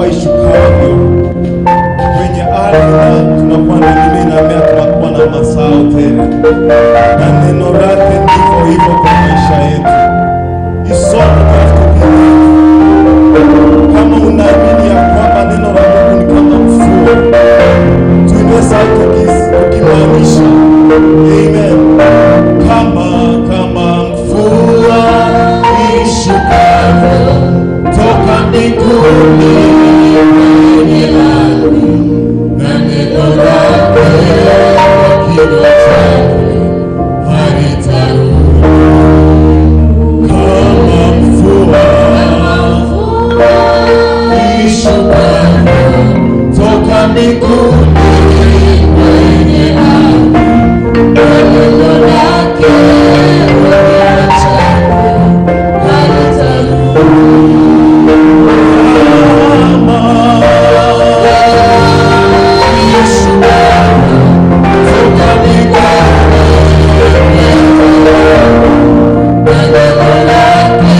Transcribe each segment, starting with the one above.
mvua ishukavyo kwenye ardhi na tunakuwa na mimea inamea, tunakuwa na mazao tele, na neno lake ndivyo hivyo kwa maisha yetu. Isome have to believe. Kama unaamini ya kwamba neno la Mungu ni kama mvua, tuinue sauti tukimaanisha amen. Kama mvua ishukavyo toka mbinguni kwenye ardhi, na neno lake kwa kinywa chake halitarudi. Kama mvua Kama mvua ishukavyo toka mbinguni kwenye ardhi, na neno lake kwa kinywa chake halitarudi. Kama Ishukavyo toka mbinguni na neno lake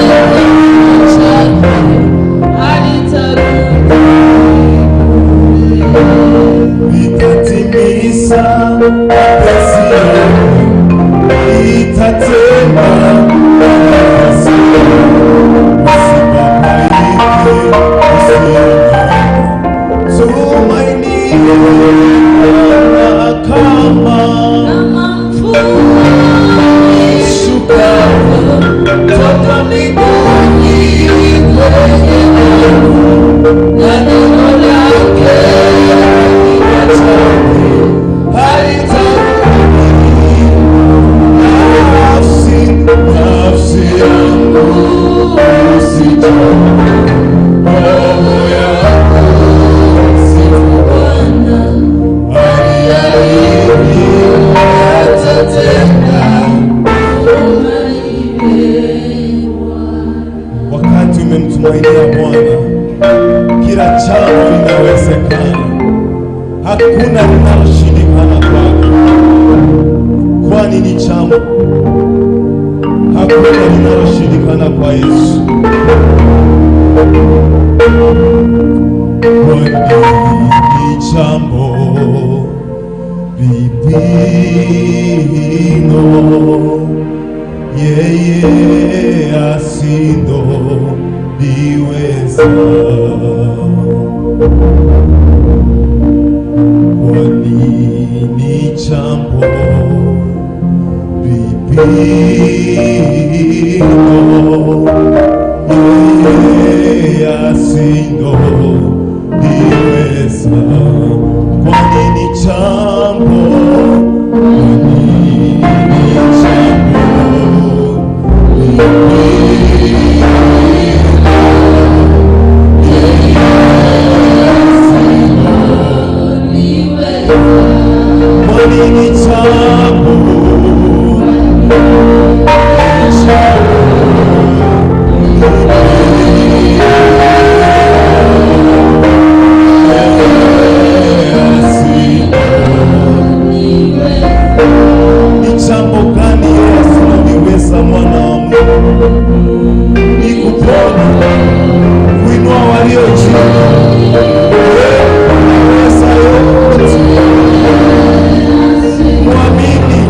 kwa kinywa chake halitarudi. Itatimiza mapenzi yake, itatenda alivyosema. Usibabaike, usiogope, tumaini Bwana kama Kama mvua ishukavyo toka mbinguni kwenye ardhi, na neno lake kwa kinywa chake halitarudi. Nafsi yangu usichoke, roho yangu Sifu Bwana, aliahidi atatenda. Tumaini Bwana. Wakati umemtumainia Bwana, kila jambo linawezekana. Hakuna linaloshindikana kwake. Kwani ni jambo, hakuna linaloshindikana kwa Yesu. Kwani ni jambo lipi hilo yeye asiloliweza? Kwani ni jambo lipi hilo yeye asiloliweza? Kwani ni jambo, kwani ni jambo lipi hilo yeye Liweza. Kwani ni jambo, ni jambo lipi yeye asilo Ni jambo gani yeye asiloliweza, mwana wa Mungu? Ni kuponya, kuinua walio chini. Yeye anaweza yote. Mwamini.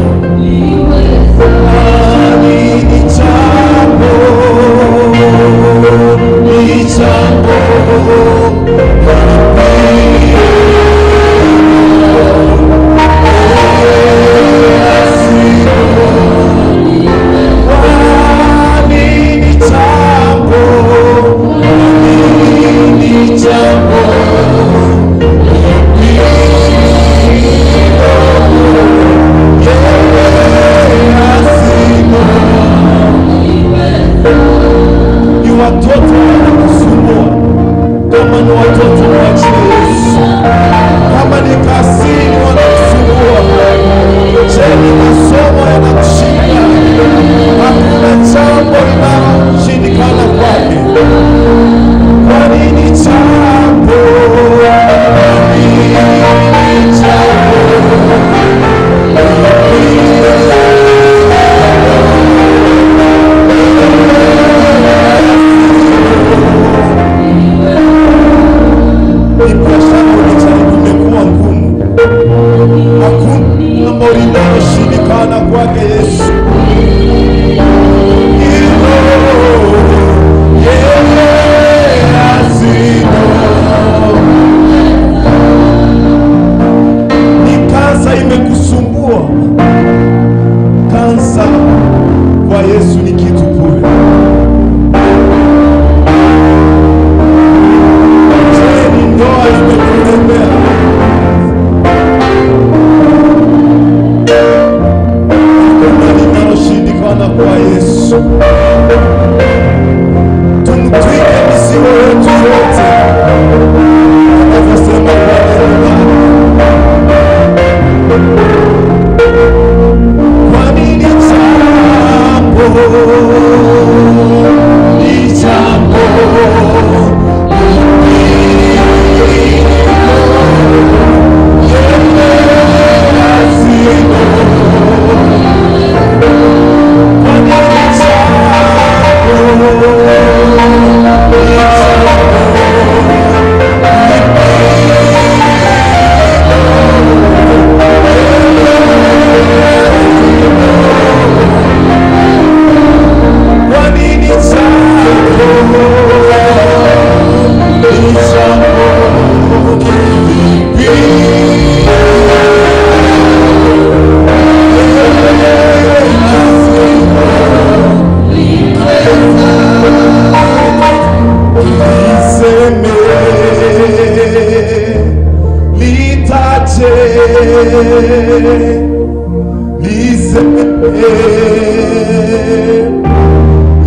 Liseme,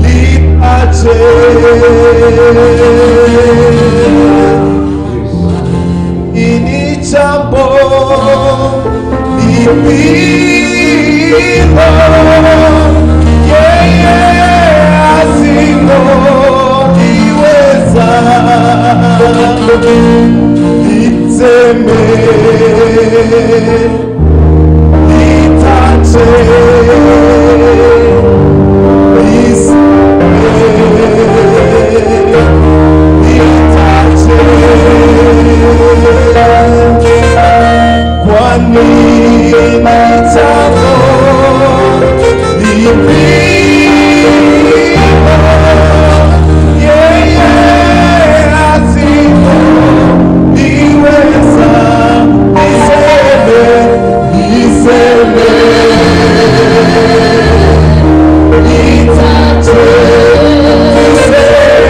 liache ini jambo lipilo yeye asiloliweza, liseme, litache, liseme, litache. Kwa nini jambo lipilo yeye asiloliweza? Niseme, niseme, nitache,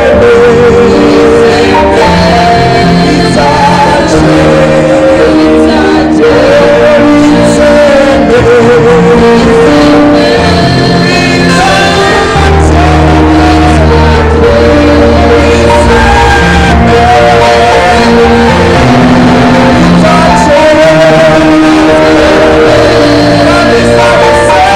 niseme, nitache.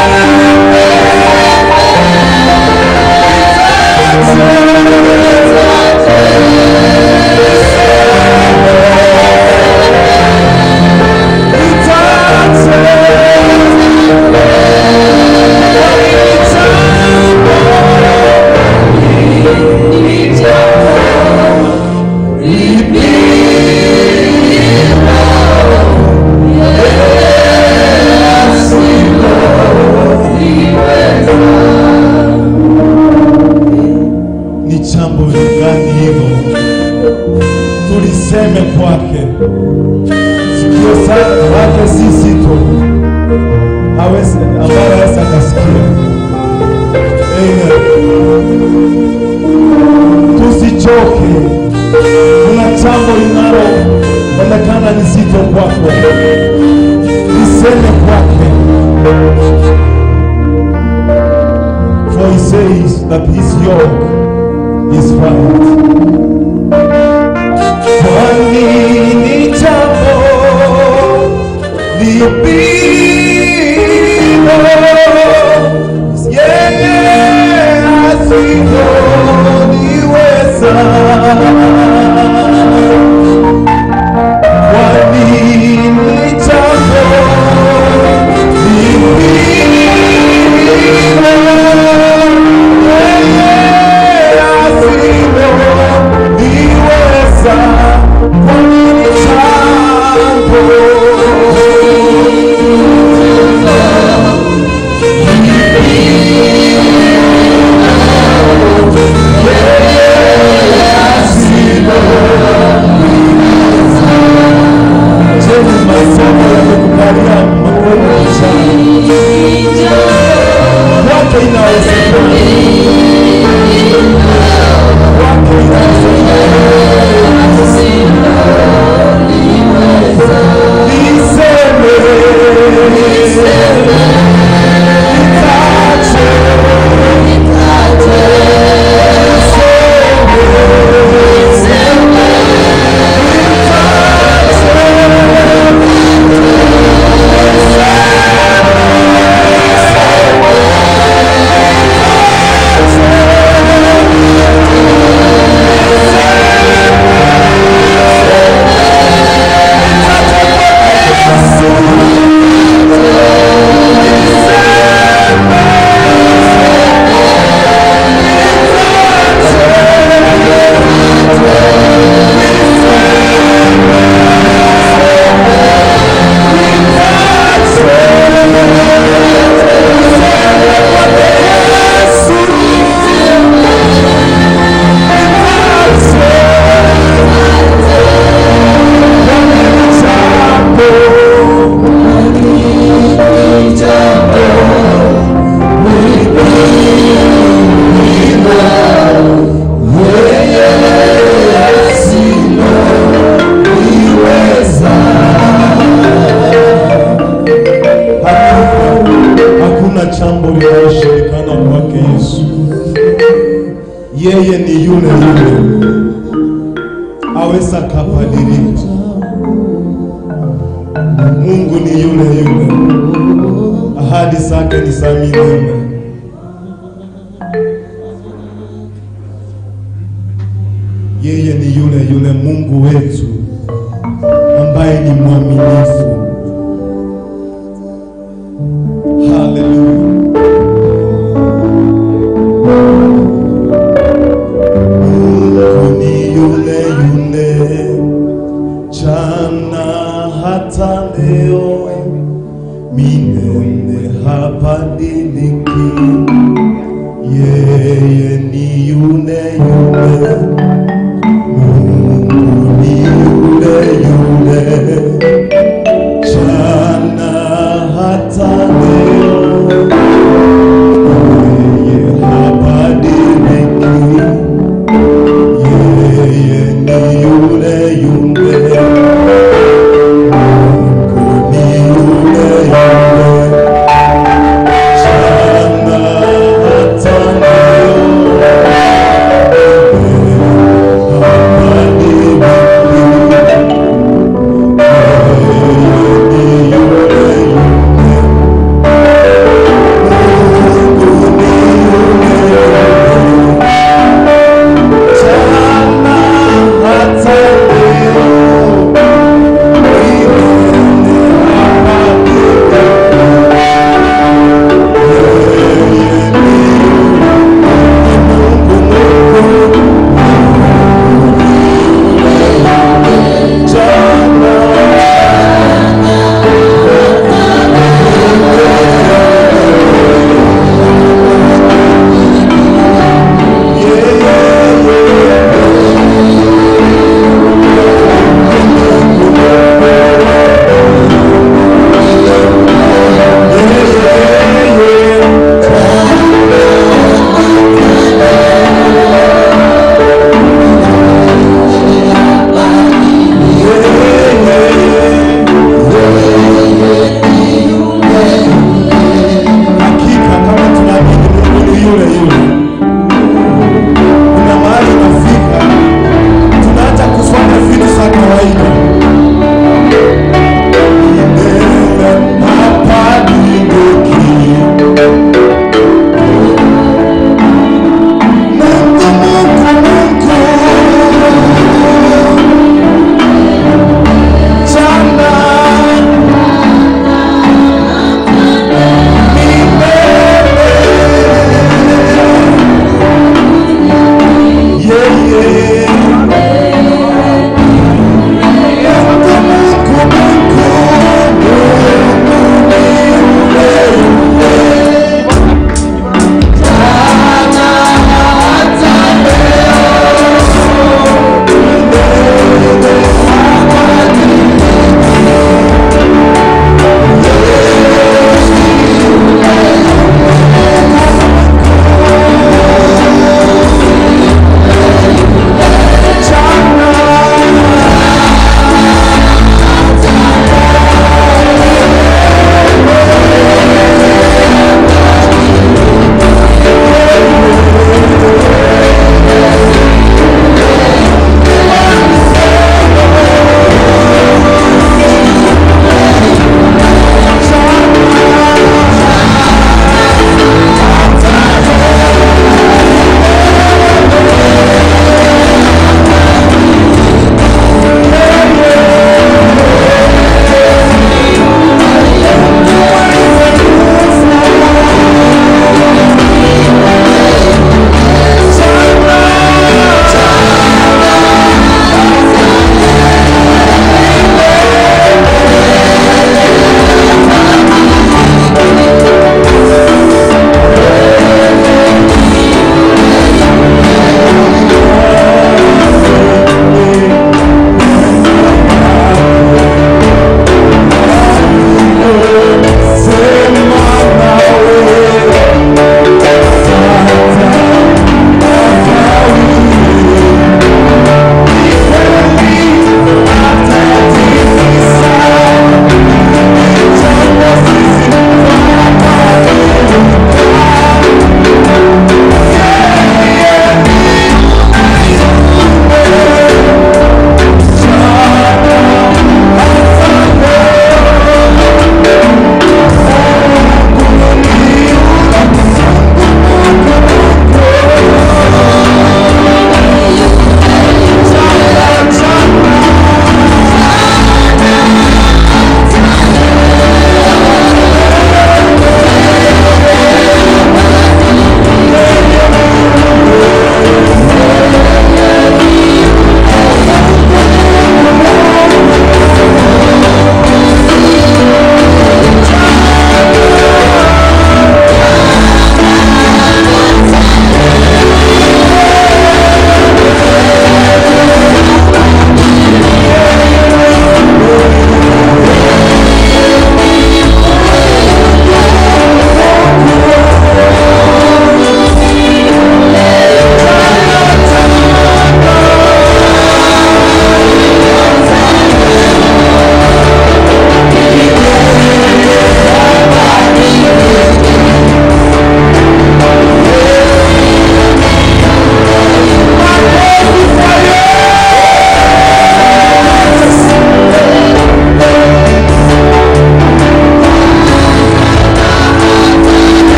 Ni jambo gani hilo tuliseme kwake? Sikio lake si zito, hawezi ambaye hawezi akasikia. Amen. Tusichoke. Kuna jambo linaloonekana ni zito kwako, liseme kwake. For he says that his yoke is right. Kwa nini jambo lipilo yeye asiloliweza? Kwa nini jambo lipilo yeye asiloliweza? Kwa nini jambo Yeye ni yule yule, aweza kabadilika. Mungu ni yule yule, ahadi zake ni za milele. Yeye ni yule yule Mungu wetu ambaye ni mwaminifu. Haleluya. Mungu ni yule yule jana hata leo, milele habadiliki. Yeye ni yule yule, Mungu ni yule yule.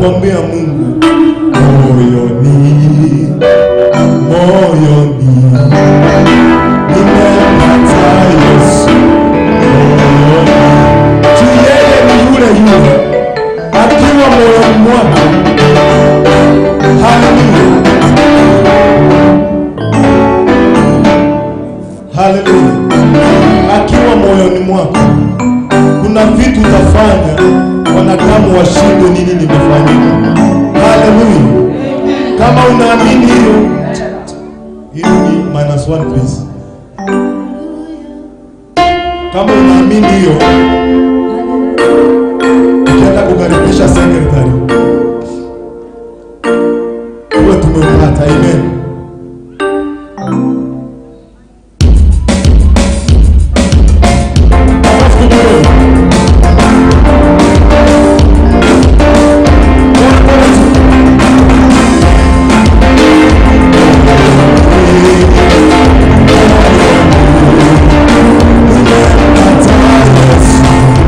kuambia Mungu moyoni, moyoni nimempata Yesu moyoni. Tu yeye ni yule yule akiwa moyoni mwako. Haleluya, haleluya! Akiwa moyoni mwako, kuna vitu utafanya wanadamu washindwe nini nimefanyika. Haleluya! Kama unaamini hiyo, hiyo ni -1 please. Kama unaamini hiyo, ukienda kukaribisha secretary, huwe tumempata. Amen. Makofi kidogo. Pole pole tu. Nimempata Yesu.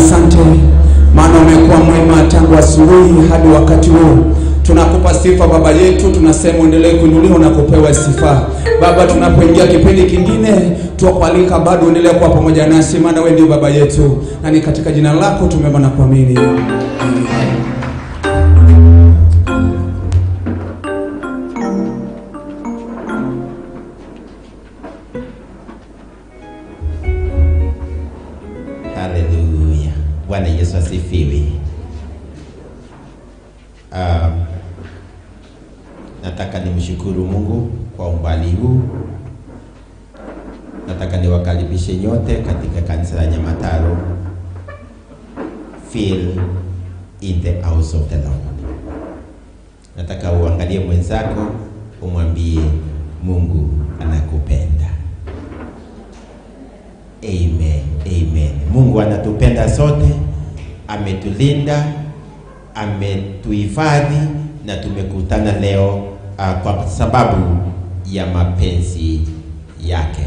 Asante, maana umekuwa mwema tangu asubuhi hadi wakati huu. Tunakupa sifa Baba yetu, tunasema uendelee kuinuliwa na kupewa sifa. Baba, tunapoingia kipindi kingine, twakualika bado uendelee kuwa pamoja nasi, maana wewe ndio Baba yetu, na ni katika jina lako tumeomba na kuamini. Amen. Haleluya. Bwana Yesu asifiwe. Nataka nimshukuru Mungu kwa umbali huu. Nataka niwakaribishe nyote katika kanisa la Nyamataro. Feel in the house of the Lord. Nataka uangalie mwenzako umwambie Mungu anakupenda. Amen, amen. Mungu anatupenda sote, ametulinda, ametuhifadhi na tumekutana leo kwa sababu ya mapenzi yake.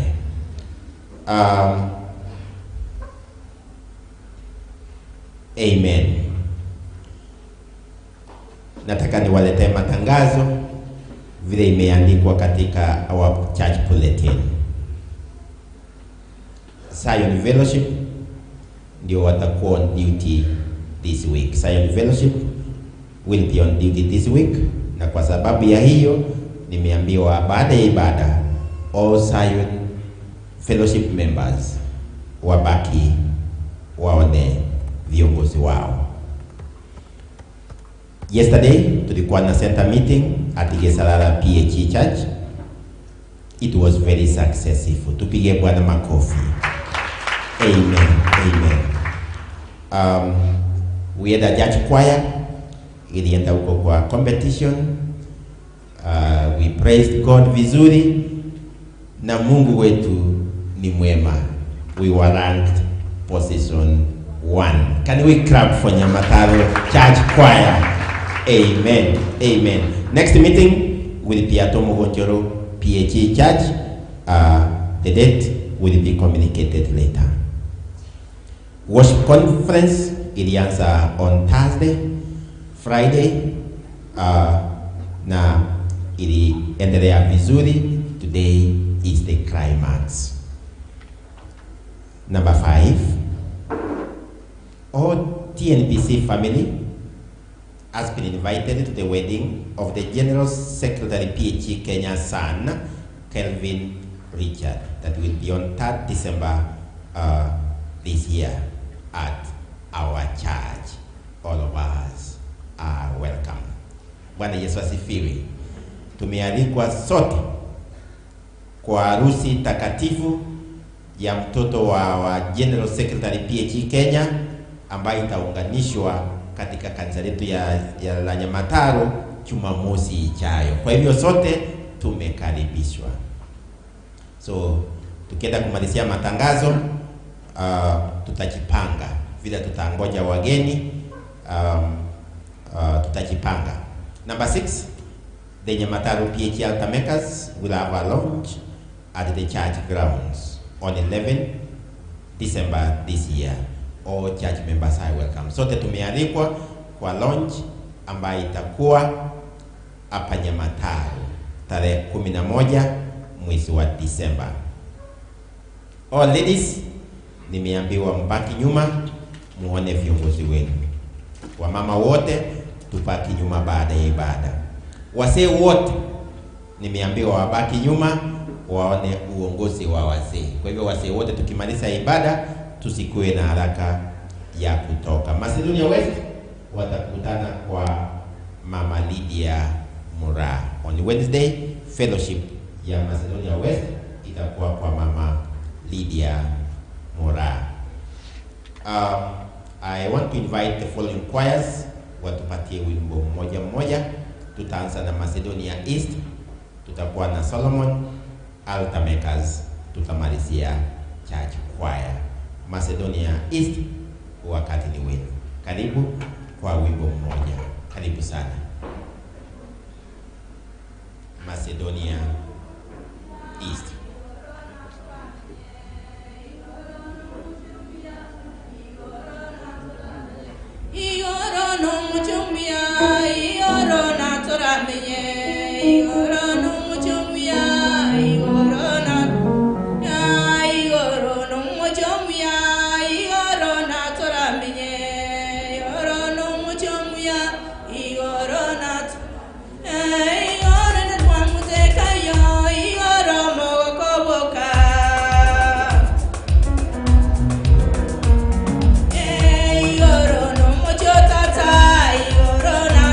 Amen. Nataka niwaletee matangazo vile imeandikwa katika our church bulletin. Zion Fellowship ndio watakuwa on duty this week. Zion Fellowship will be on duty this week, na kwa sababu ya hiyo nimeambiwa baada ya ibada all Zion Fellowship members wabaki waone viongozi wao. Yesterday tulikuwa na center meeting at Gesarara PHE Church. It was very successful. Tupige Bwana makofi. Amen, amen. We had a church choir. Ilienda huko kwa competition. We praised God vizuri na Mungu wetu ni mwema. We were ranked position 1. Can we clap for Nyamataro Church Choir? Amen, amen. Next meeting will be at Omogonjoro PHE Church. The date will be communicated later. Worship conference ilianza on Thursday, Friday, na iliendelea vizuri. Today is the climax. Number 5, all TNPC family has been invited to the wedding of the General Secretary PHE Kenya son, Kelvin Richard, that will be on 3rd December this year at our church. All of us are welcome. Bwana Yesu asifiwe. Tumealikwa sote kwa harusi takatifu ya mtoto wa General Secretary PHE Kenya ambayo itaunganishwa katika kanisa letu ya la Nyamataro Jumamosi ijayo. Kwa hivyo sote tumekaribishwa. So tukienda kumalizia matangazo, tutajipanga vile tutangoja wageni, tutajipanga. Number 6, the Nyamataro PHE Altar Makers will have a launch at the church grounds on 11 December this year. All church members are welcome. Sote tumealikwa kwa launch ambayo itakuwa hapa Nyamataro tarehe 11 mwezi wa Disemba. All ladies, nimeambiwa mbaki nyuma muone viongozi wenu. Wamama wote tubaki nyuma baada ya ibada. Wazee wote nimeambiwa wabaki nyuma waone uongozi wa wazee. Kwa hivyo wazee wote tukimaliza ibada tusikue na haraka ya kutoka. Macedonia West watakutana kwa Mama Lydia Mura on Wednesday. Fellowship ya Macedonia West itakuwa kwa Mama Lydia Mura. I want to invite the following choirs watupatie wimbo mmoja mmoja. Tutaanza na Macedonia East, tutakuwa na Solomon Altar Makers, tutamalizia church choir. Macedonia East, wakati ni wenu. Karibu kwa wimbo mmoja. Karibu sana. Macedonia East. n'umuchumia igoro na toramenye igoro n'umuchumia igoro na igoro n'umuchumia igoro na toramenye igoro n'umuchumia igoro na igoro na twamuteka yo igoro mogokoboka. Igoro no mucho tata, igoro na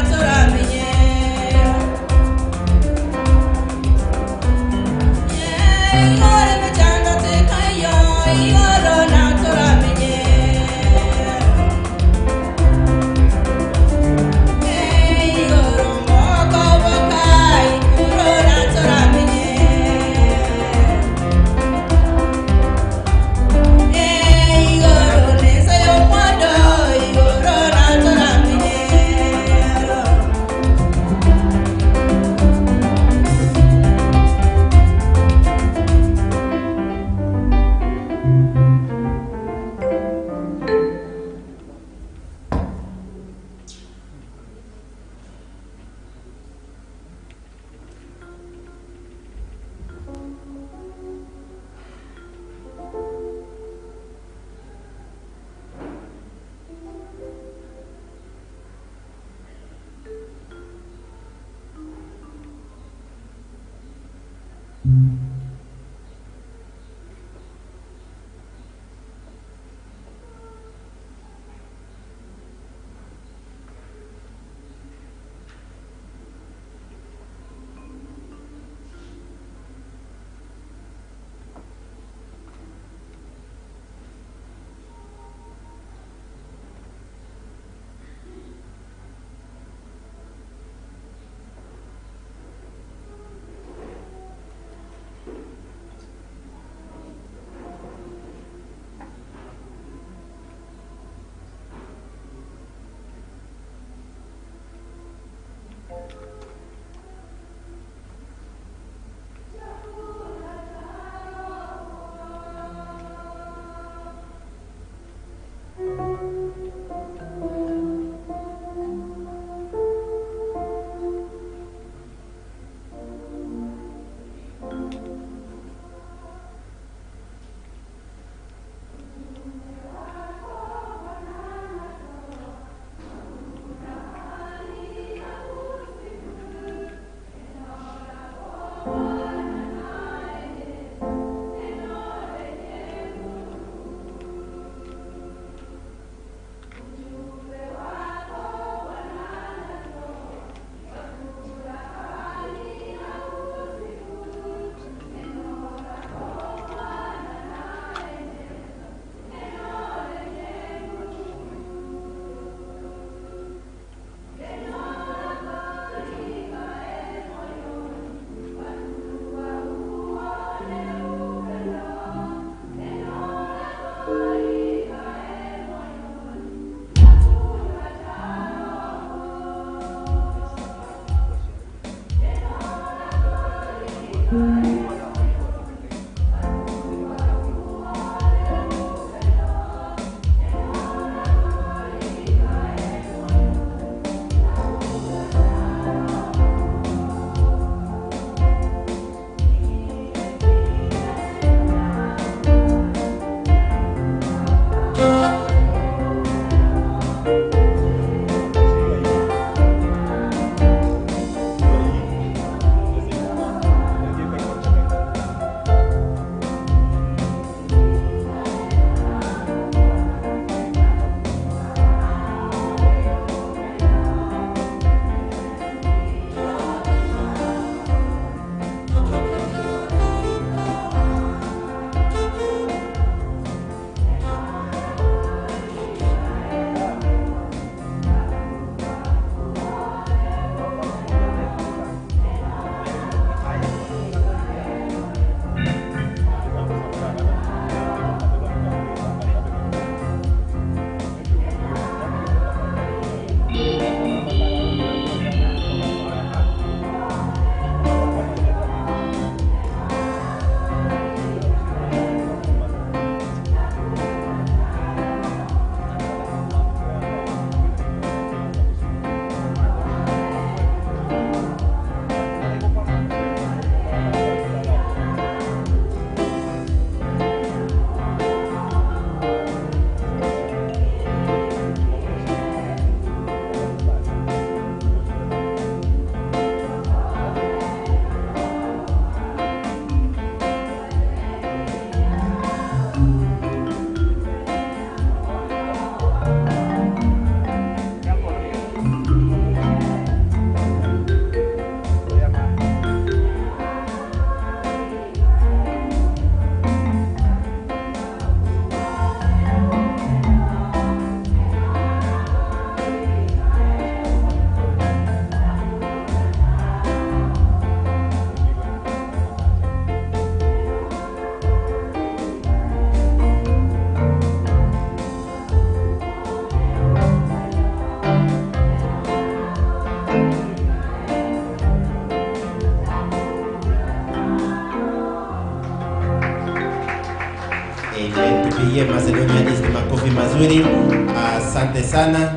Asante sana,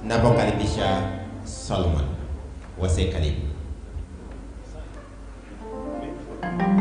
napokaribisha Solomon. Wase, karibu. Thank you.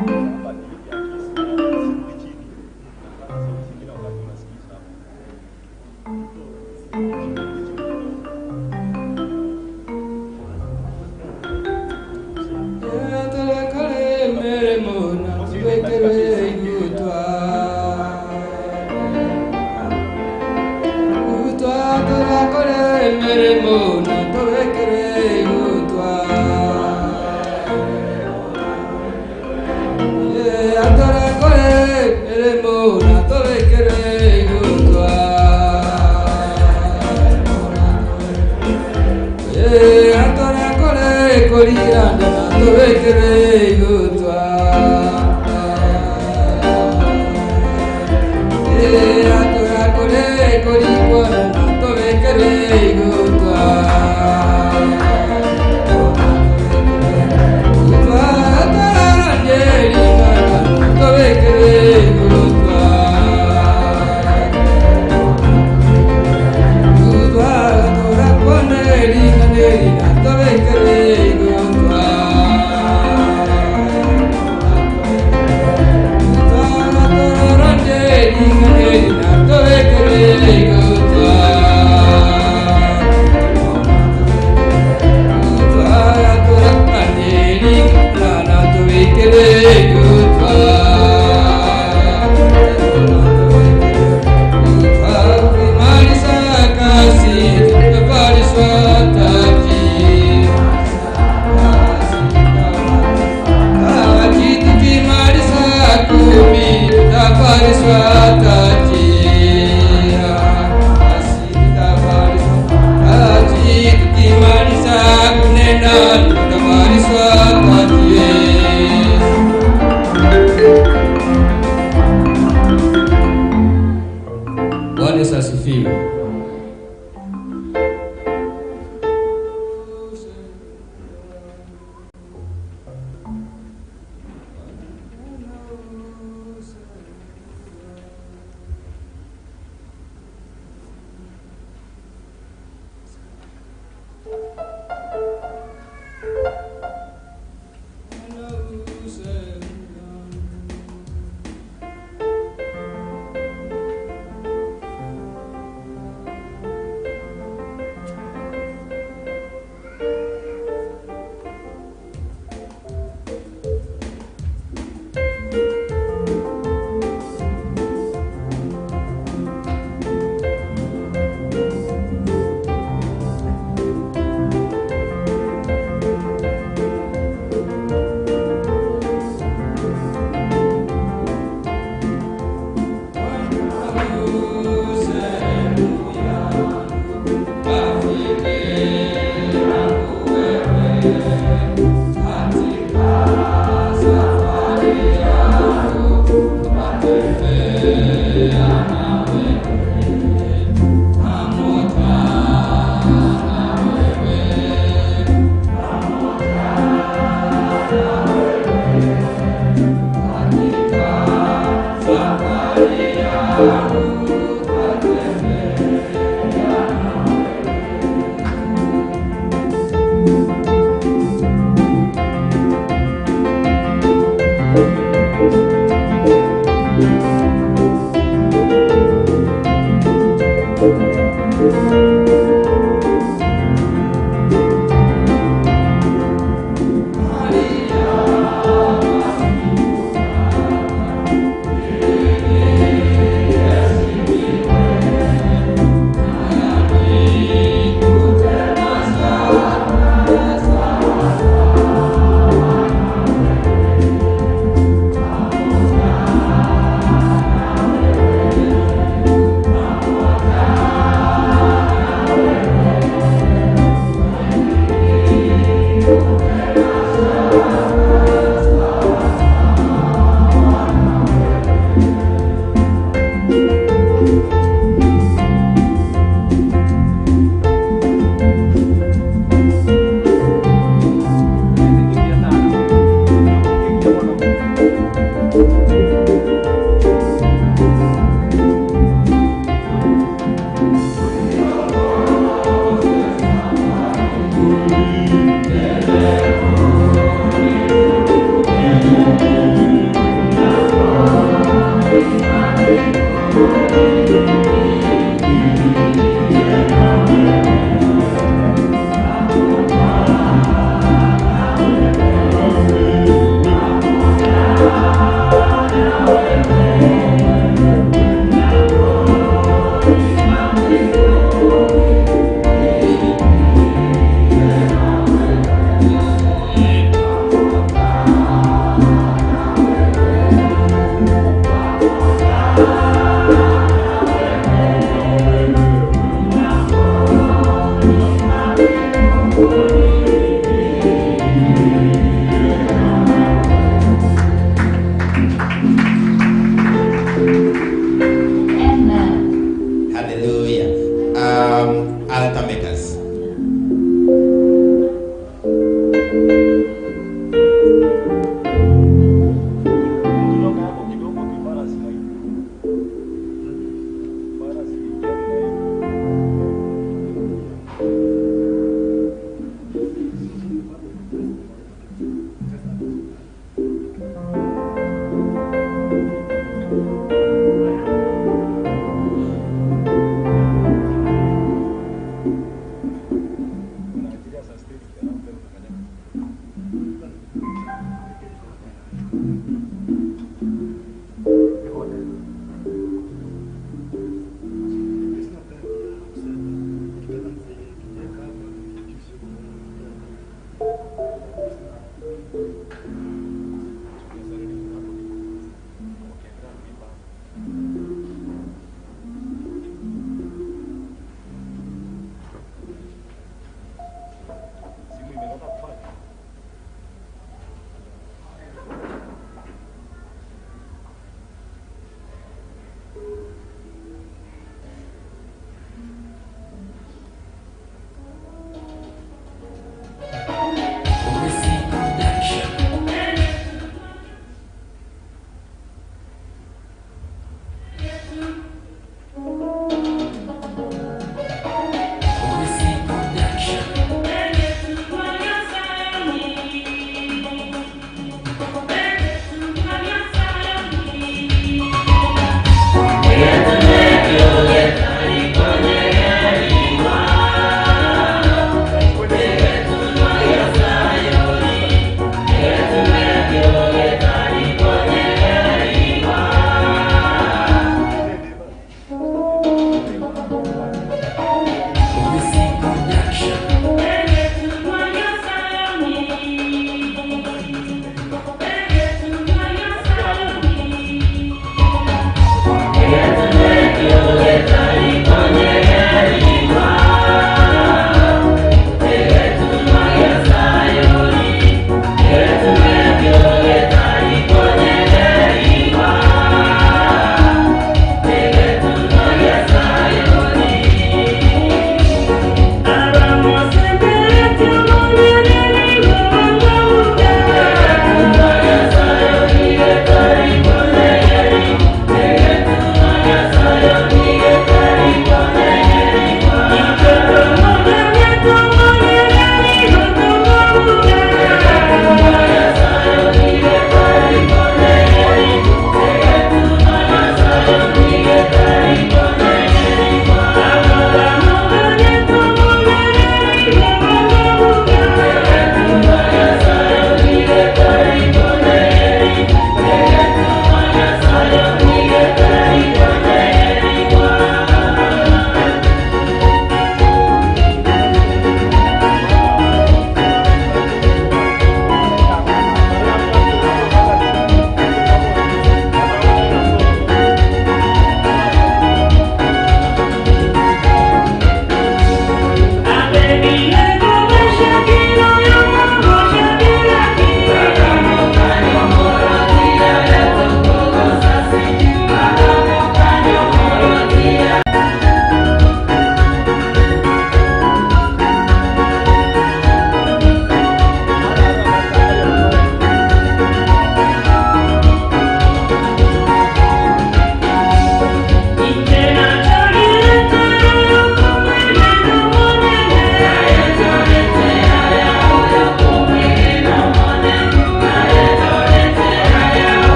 Altar Makers.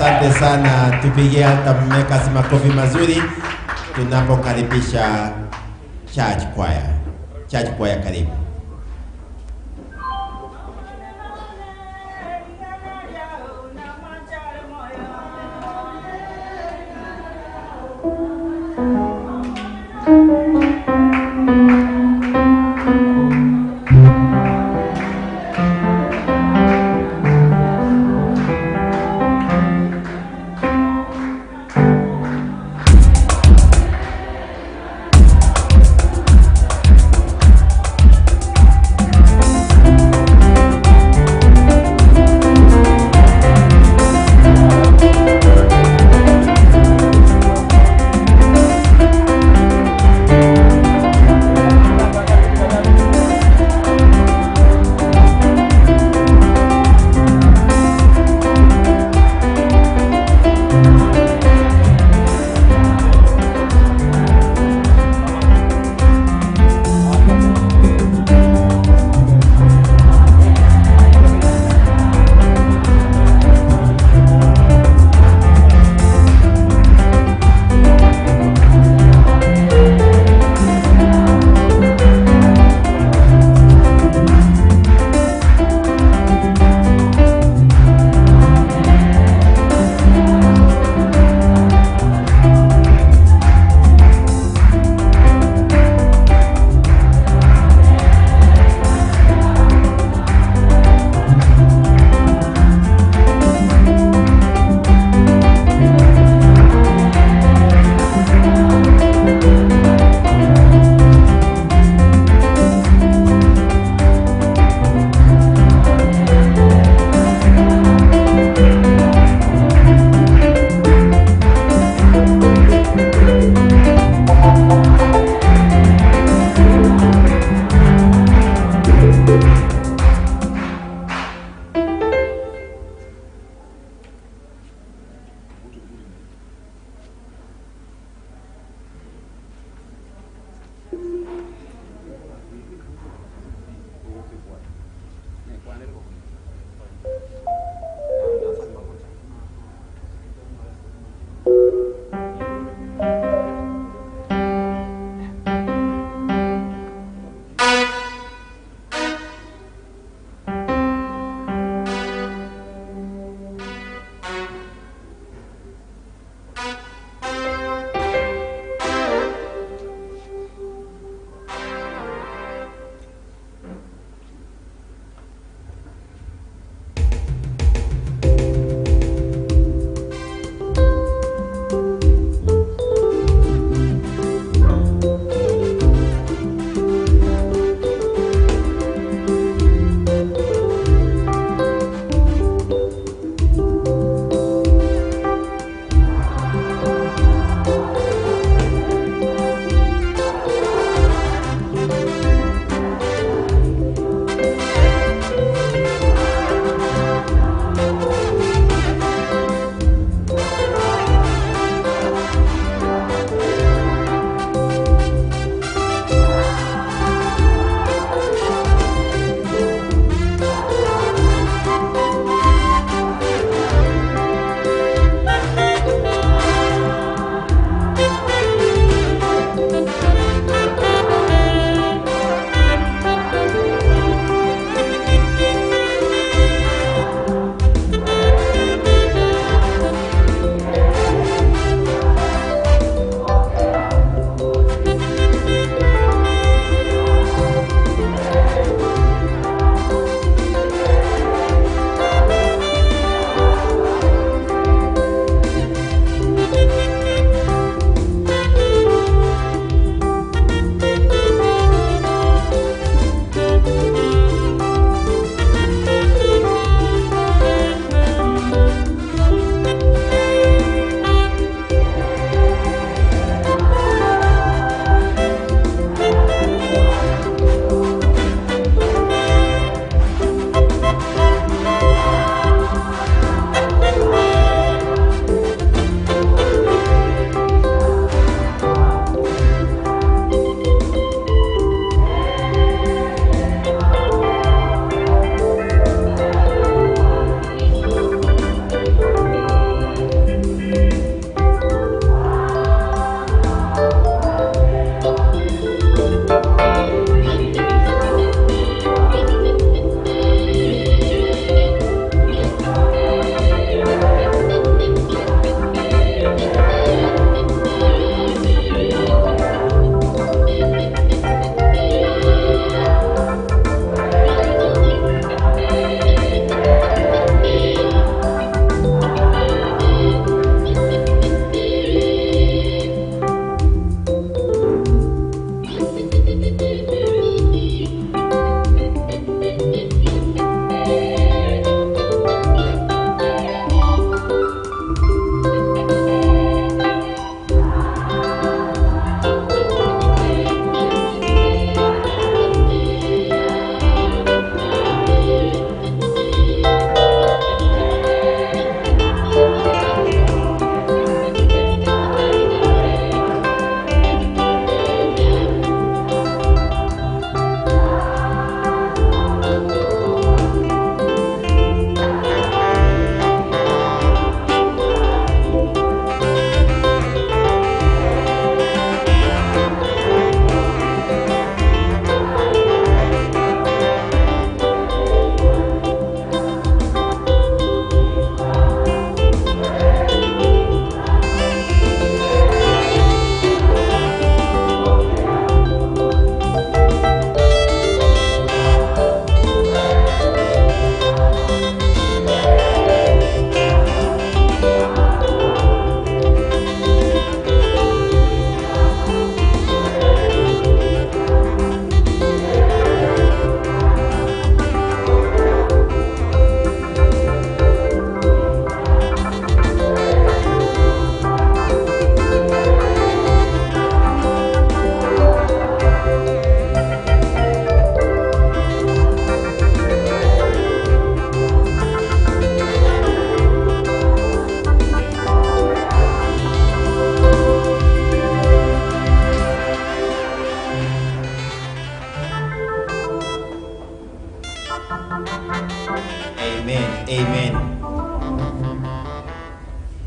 Asante sana, tupigie Altar Makers makofi mazuri tunapokaribisha Church Choir. Church Choir, karibu.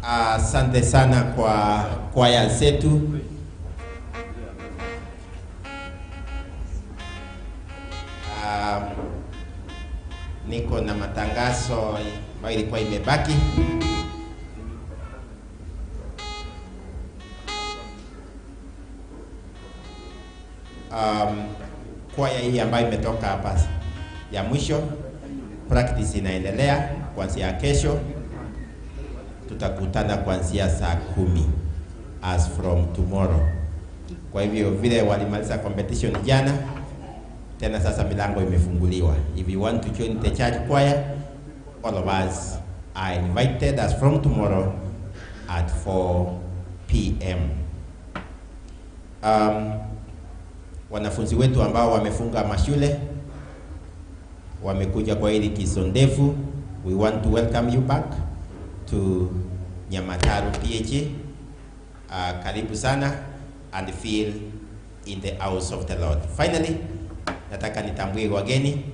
Asante sana kwa kwaya zetu. Niko na matangazo ambayo ilikuwa imebaki. Kwaya hii ambayo imetoka hapa ya mwisho, practice inaendelea kuanzia kesho. Tutakutana kuanzia saa 10 as from tomorrow. Kwa hivyo vile walimaliza competition jana, tena sasa milango imefunguliwa. If you want to join the church choir, all of us are invited as from tomorrow at 4 p.m. Wanafunzi wetu ambao wamefunga mashule wamekuja kwa hili likizo ndefu, we want to welcome you back to Nyamataru PAG. Karibu sana and feel in the house of the Lord. Finally, nataka nitambue wageni.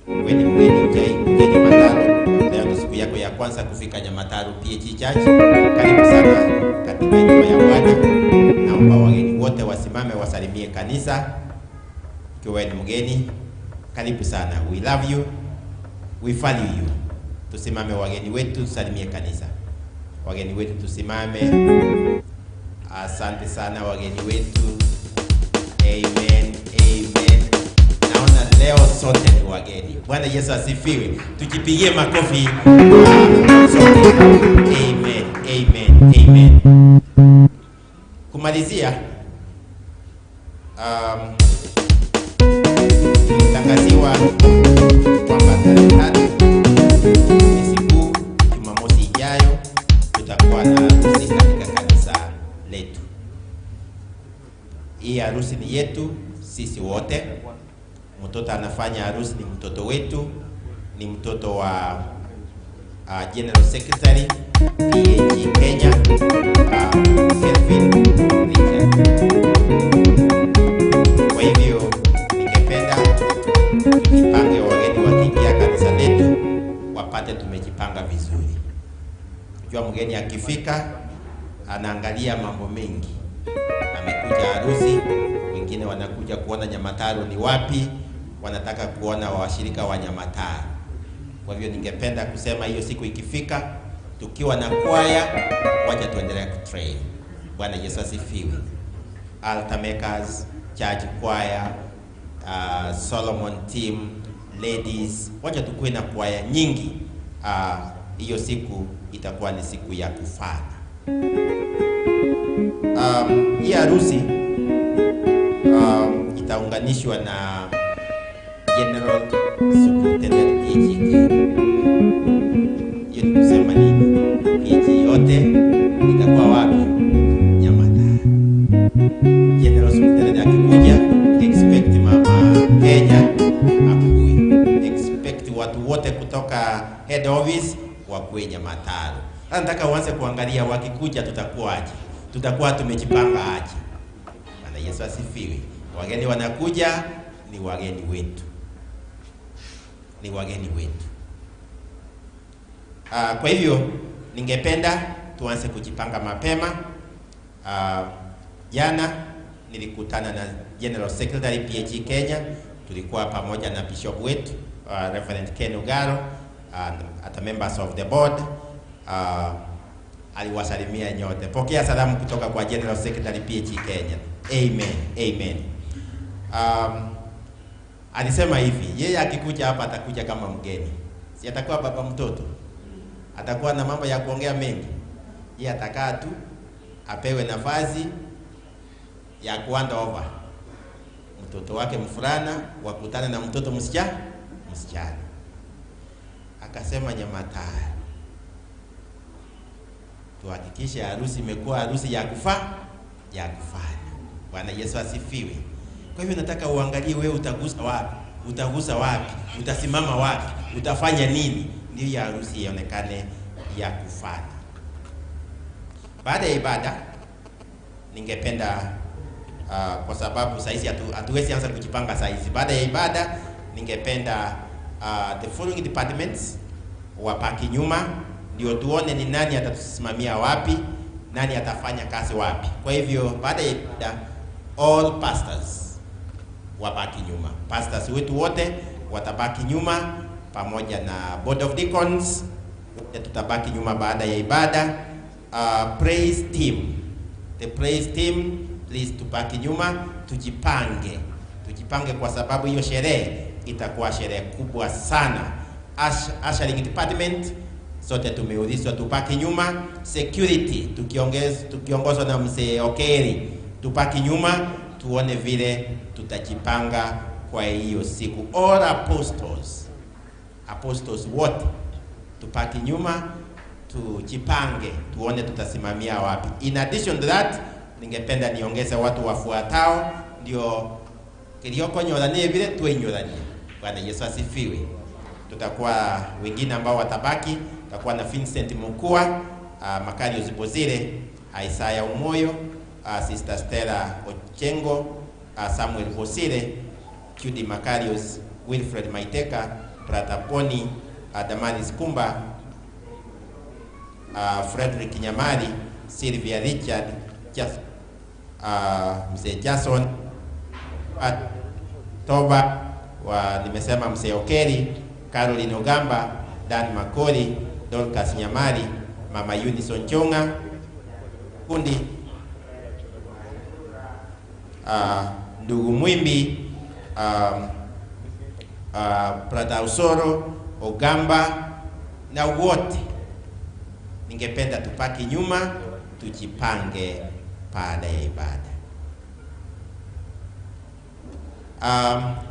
Wewe ni mgeni hujaikuja Nyamataru, leo ni siku yako ya kwanza kufika Nyamataru PAG Church. Karibu sana katika nyumba ya Bwana. Naomba wageni wote wasimame wasalimie kanisa. Ikiwa wewe ni mgeni, karibu sana. We love you, we value you. Tusimame wageni wetu, tusalimie kanisa. Wageni wetu tusimame. Asante sana wageni wetu. Amen, amen. Naona leo sote ni wageni. Bwana Yesu asifiwe. Tujipigie makofi sote. Amen, amen, amen. Kumalizia, nilitangaziwa kwamba tarehe 3 mwezi huu, Jumamosi ijayo, tutakuwa na harusi katika kanisa letu. Hii harusi ni yetu sisi wote. Mtoto anafanya harusi ni mtoto wetu, ni mtoto wa General Secretary PAG Kenya, Kelvin Richard. Kwa hivyo ningependa tujipange, wageni wakiingia kanisa letu wapate tumejipanga vizuri. Unajua mgeni akifika anaangalia mambo mengi. Amekuja harusi, wengine wanakuja kuona Nyamataru ni wapi, wanataka kuona washirika wa Nyamataru. Kwa hivyo ningependa kusema hiyo siku ikifika, tukiwa na kwaya, wacha tuendelee kutrain. Bwana Yesu asifiwe. Altar makers, church choir, Solomon team, ladies, wacha tukue na kwaya nyingi. Hiyo siku itakuwa ni siku ya kufana. Hii harusi itaunganishwa na General Superintendent PAG. Hiyo ni kusema nini? PAG yote itakuwa wapi? Nyamataru. General Superintendent akikuja, expect Mama Kenya akue. Expect watu wote kutoka head office wakuwe Nyamataru. Sasa nataka uanze kuangalia wakikuja tutakuwa aje? Tutakuwa tumejipanga aje? Bwana Yesu asifiwe. Wageni wanakuja ni wageni wetu. Ni wageni wetu. Kwa hivyo ningependa tuanze kujipanga mapema. Jana nilikutana na General Secretary PAG Kenya, tulikuwa pamoja na Bishop wetu Reverend Ken Ugaro and other members of the board. Aliwasalimia nyote. Pokea salamu kutoka kwa General Secretary PAG Kenya. Amen, amen. Alisema hivi, yeye akikuja hapa atakuja kama mgeni. Si atakuwa baba mtoto. Atakuwa na mambo ya kuongea mengi. Yeye atakaa tu apewe nafasi ya kuhand over mtoto wake mfulana wakutane na mtoto msichana. Akasema Nyamataru, tuhakikishe harusi imekuwa harusi ya kufaa, ya kufana. Bwana Yesu asifiwe. Kwa hivyo nataka uangalie wewe utagusa wapi, utagusa wapi, utasimama wapi, utafanya nini, ndio ya harusi ionekane ya kufana. Baada ya ibada ningependa kwa sababu saizi hatuwezi anza kujipanga saizi. Baada ya ibada ningependa the following departments wapaki nyuma. ndio tuone ni nani atatusimamia wapi, nani atafanya kazi wapi. Kwa hivyo baada ya ibada, all pastors wabaki nyuma, pastors wetu wote watabaki nyuma pamoja na board of deacons wote tutabaki nyuma baada ya ibada. Praise team, the praise team please, tubaki nyuma, tujipange, tujipange kwa sababu hiyo sherehe itakuwa sherehe kubwa sana. Ushering department sote tumeulizwa tubaki nyuma. Security tukiongozwa na mzee Okeri tubaki nyuma, tuone vile tutajipanga kwa hiyo siku. All apostles, apostles wote tupaki nyuma, tujipange, tuone tutasimamia wapi. In addition to that, ningependa niongeze watu wafuatao ndio kiliokonyoranie vile tuenyoranie. Bwana Yesu asifiwe. Tutakuwa wengine ambao watabaki, tutakuwa na Vincent Mukua, Makarios Bozire, Isaiah Umoyo, Sister Stella Ochengo, Samuel Bosire, Judy Makarios, Wilfred Maiteka, Prataponi, Damaris Kumba, Frederick Nyamari, Sylvia Richard, Mzee Jason, Toba wa nimesema Mzee Okeri, Caroline Ogamba, Dan Makori, Dorcas Nyamari, Mama Unison Chonga, kundi ndugu Mwimbi, Prata Usoro, Ogamba na wote. Ningependa tupaki nyuma, tujipange baada ya ibada.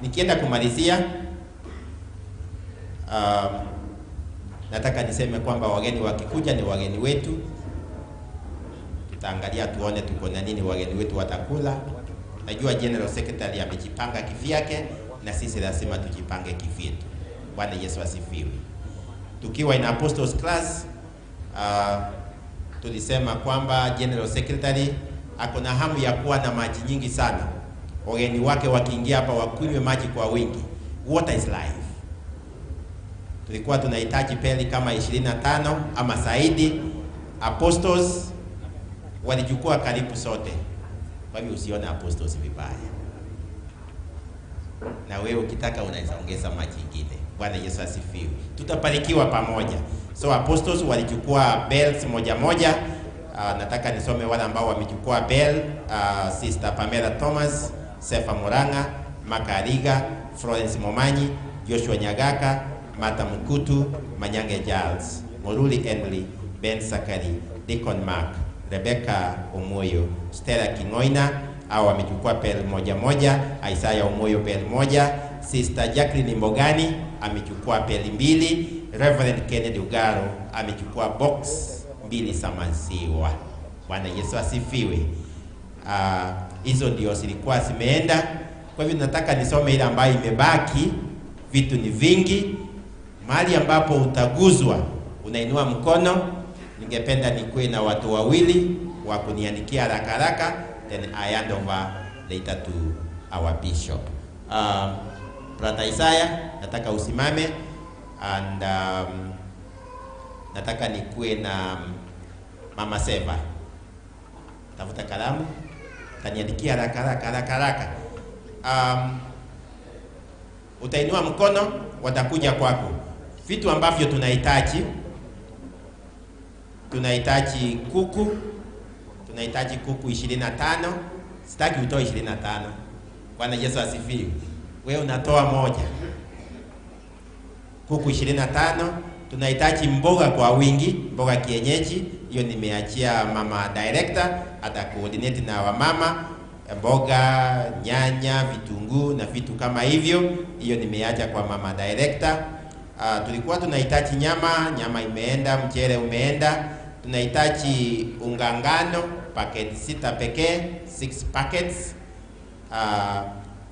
Nikienda kumalizia, nataka niseme kwamba wageni wakikuja ni wageni wetu. Tutaangalia tuone tuko na nini wageni wetu watakula. Najua General Secretary amejipanga kivyake na sisi lazima tujipange kivyetu. Bwana Yesu asifiwe. Tukiwa in Apostles class, tulisema kwamba General Secretary ako na hamu ya kuwa na maji nyingi sana. Wageni wake wakiingia hapa wakunywe maji kwa wingi. Water is life. Tulikuwa tunahitaji peli kama 25 ama zaidi. Apostles walichukua karibu sote. Kwa hivyo usione apostles vibaya. Na wewe ukitaka unaweza ongeza maji ingine. Bwana Yesu asifiwe. Tutabarikiwa pamoja. So apostles walichukua bells moja moja. Nataka nisome wale ambao wamechukua bell. Sister Pamela Thomas, Sefa Muranga, Makariga, Florence Momanyi, Joshua Nyagaka, Mata Mkutu, Manyange Giles, Moruli Henry, Ben Sakari, Deacon Mark, Rebecca Omoyo, Stella Kingoina, hao wamechukua bell moja moja. Isaiah Omoyo bell moja, Sister Jacqueline Mbogani amechukua bell 2, Reverend Kennedy Ugaro amechukua box 2 za maziwa. Bwana Yesu asifiwe. Hizo ndio zilikuwa zimeenda. Kwa hivyo nataka nisome ile ambayo imebaki. Vitu ni vingi. Mahali ambapo utaguzwa unainua mkono. Ningependa nikuwe na watu wawili wa kuniandikia haraka haraka, then I hand over later to our bishop. Brother Isaiah, nataka usimame and nataka nikuwe na Mama Seva. Tafuta kalamu, taniandikia haraka haraka haraka haraka. Utainua mkono, watakuja kwako. Vitu ambavyo tunahitaji, tunahitaji kuku, tunahitaji kuku 25. Sitaki utoe 25. Bwana Yesu asifiwe. Wewe unatoa moja. Kuku 25. Tunahitaji mboga kwa wingi, mboga kienyeji. Hiyo nimeachia mama director ata coordinate na wamama. Mboga, nyanya, vitunguu na vitu kama hivyo. Hiyo nimeacha kwa mama director. Tulikuwa tunahitaji nyama, nyama imeenda, mchele umeenda. Tunahitaji unga ngano paketi 6 pekee, 6 packets.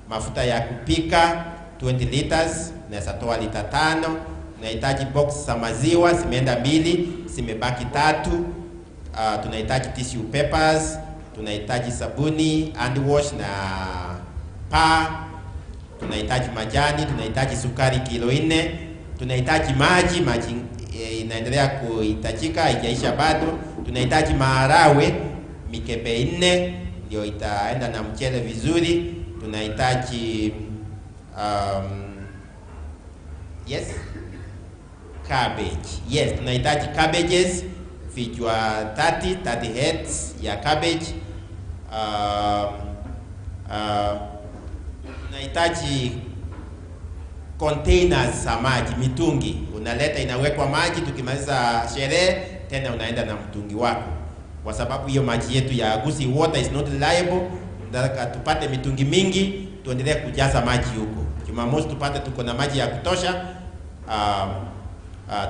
Mafuta ya kupika 20 liters, naweza toa lita 5. Tunahitaji box za maziwa, zimeenda 2, zimebaki 3. Tunahitaji tissue papers, tunahitaji sabuni, hand wash na pa. Tunahitaji majani, tunahitaji sukari kilo 4, tunahitaji maji, maji inaendelea kuhitajika, haijaisha bado. Tunahitaji maharagwe mikebe 4 ndio itaenda na mchele vizuri. Tunahitaji yes, cabbage. Yes, tunahitaji cabbages vichwa 30 heads ya cabbage. Tunahitaji containers za maji, mitungi. Unaleta inawekwa maji, tukimaliza sherehe tena unaenda na mtungi wako. Kwa sababu hiyo maji yetu ya Gusii water is not reliable. Nataka tupate mitungi mingi, tuendelee kujaza maji huko. Jumamosi tupate tuko na maji ya kutosha.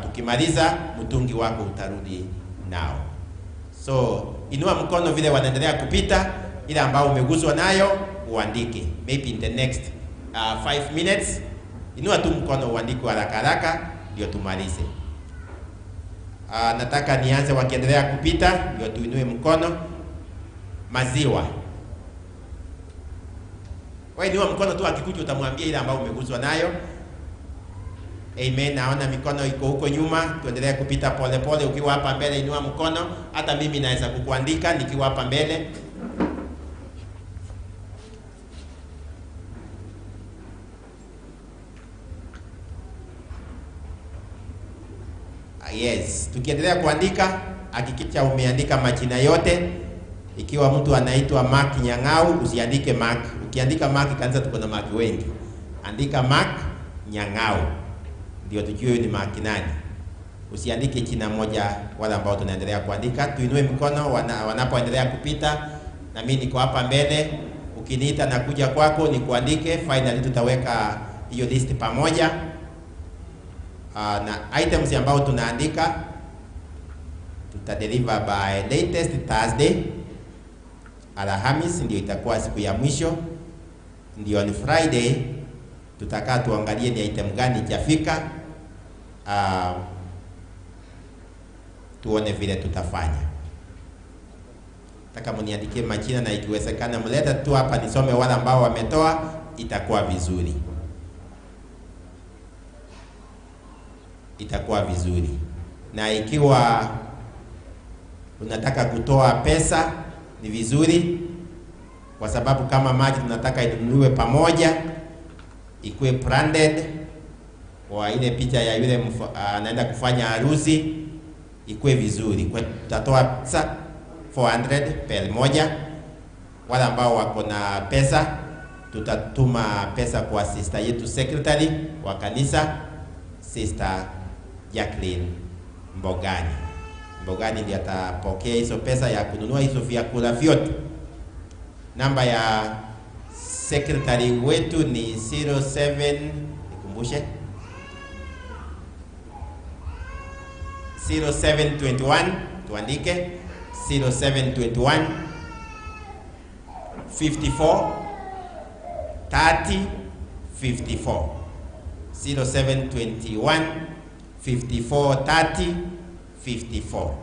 Tukimaliza mtungi wako utarudi nao. So inua mkono vile wanaendelea kupita, ile ambao umeguswa nayo uandike. Maybe in the next 5 minutes inua tu mkono uandike haraka haraka ndio tumalize. Nataka nianze wakiendelea kupita ndio tuinue mkono. Maziwa. Wewe inua mkono tu, akikuja utamwambia ile ambao umeguswa nayo. Amen. Naona mikono iko huko nyuma. Tuendelee kupita pole pole. Ukiwa hapa mbele inua mkono. Hata mimi naweza kukuandika nikiwa hapa mbele. Yes, tukiendelea kuandika hakikisha umeandika majina yote. Ikiwa mtu anaitwa Mark Nyang'au usiandike Mark. Ukiandika Mark kanisa tuko na Mark wengi. Andika Mark Nyang'au ndio tujue ni Mark nani. Usiandike jina moja wala ambao tunaendelea kuandika. Tuinue mikono wanapoendelea kupita, na mimi niko hapa mbele. Ukiniita na kuja kwako nikuandike. Finally tutaweka hiyo list pamoja. Na items ambao tunaandika tutadeliver by latest Thursday. Alhamisi ndio itakuwa siku ya mwisho. Ndio ni Friday tutakaa tuangalie ni item gani itafika. Tuone vile tutafanya. Nataka mniandikie majina na ikiwezekana mleta tu hapa nisome wale ambao wametoa, itakuwa vizuri. Itakuwa vizuri. Na ikiwa unataka kutoa pesa ni vizuri, kwa sababu kama maji tunataka inunuliwe pamoja, ikuwe branded kwa ile picha ya yule anaenda kufanya harusi, ikuwe vizuri. Kwa tutatoa pesa 400 per moja. Wale ambao wako na pesa tutatuma pesa kwa sister yetu secretary wa kanisa, Sister Jacqueline Mbogani. Mbogani ndiye atapokea hizo pesa ya kununua hizo vyakula vyote. Namba ya secretary wetu ni 07, nikumbushe, 0721, tuandike 0721 54 30 54. 0721 54 30 54.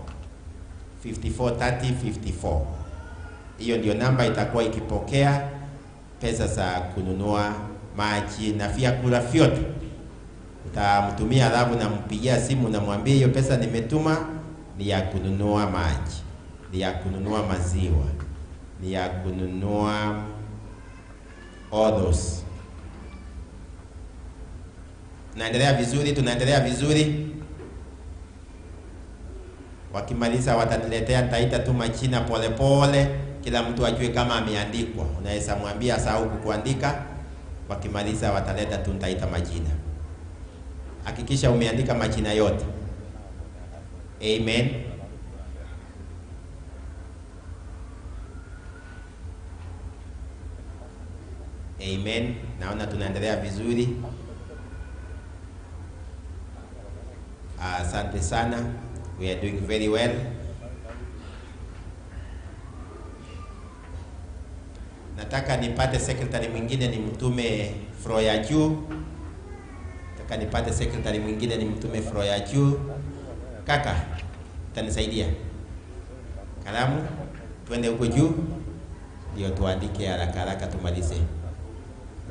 54 30 54. Hiyo ndio namba itakuwa ikipokea pesa za kununua maji na vyakula vyote. Utamtumia alafu nampigia simu namwambia hiyo pesa nimetuma ni ya kununua maji, ni ya kununua maziwa, ni ya kununua all those. Tunaendelea vizuri, tunaendelea vizuri. Wakimaliza wataniletea, nitaita tu majina pole pole, kila mtu ajue kama ameandikwa. Unaweza mwambia sahau kukuandika. Wakimaliza wataleta tu, nitaita majina. Hakikisha umeandika majina yote. Amen. Amen. Naona tunaendelea vizuri. Asante sana. We are doing very well. Nataka nipate secretary mwingine nimtume floor ya juu. Nataka nipate secretary mwingine nimtume floor ya juu. Kaka, utanisaidia? Kalamu, tuende huko juu ndio tuandike haraka haraka tumalize.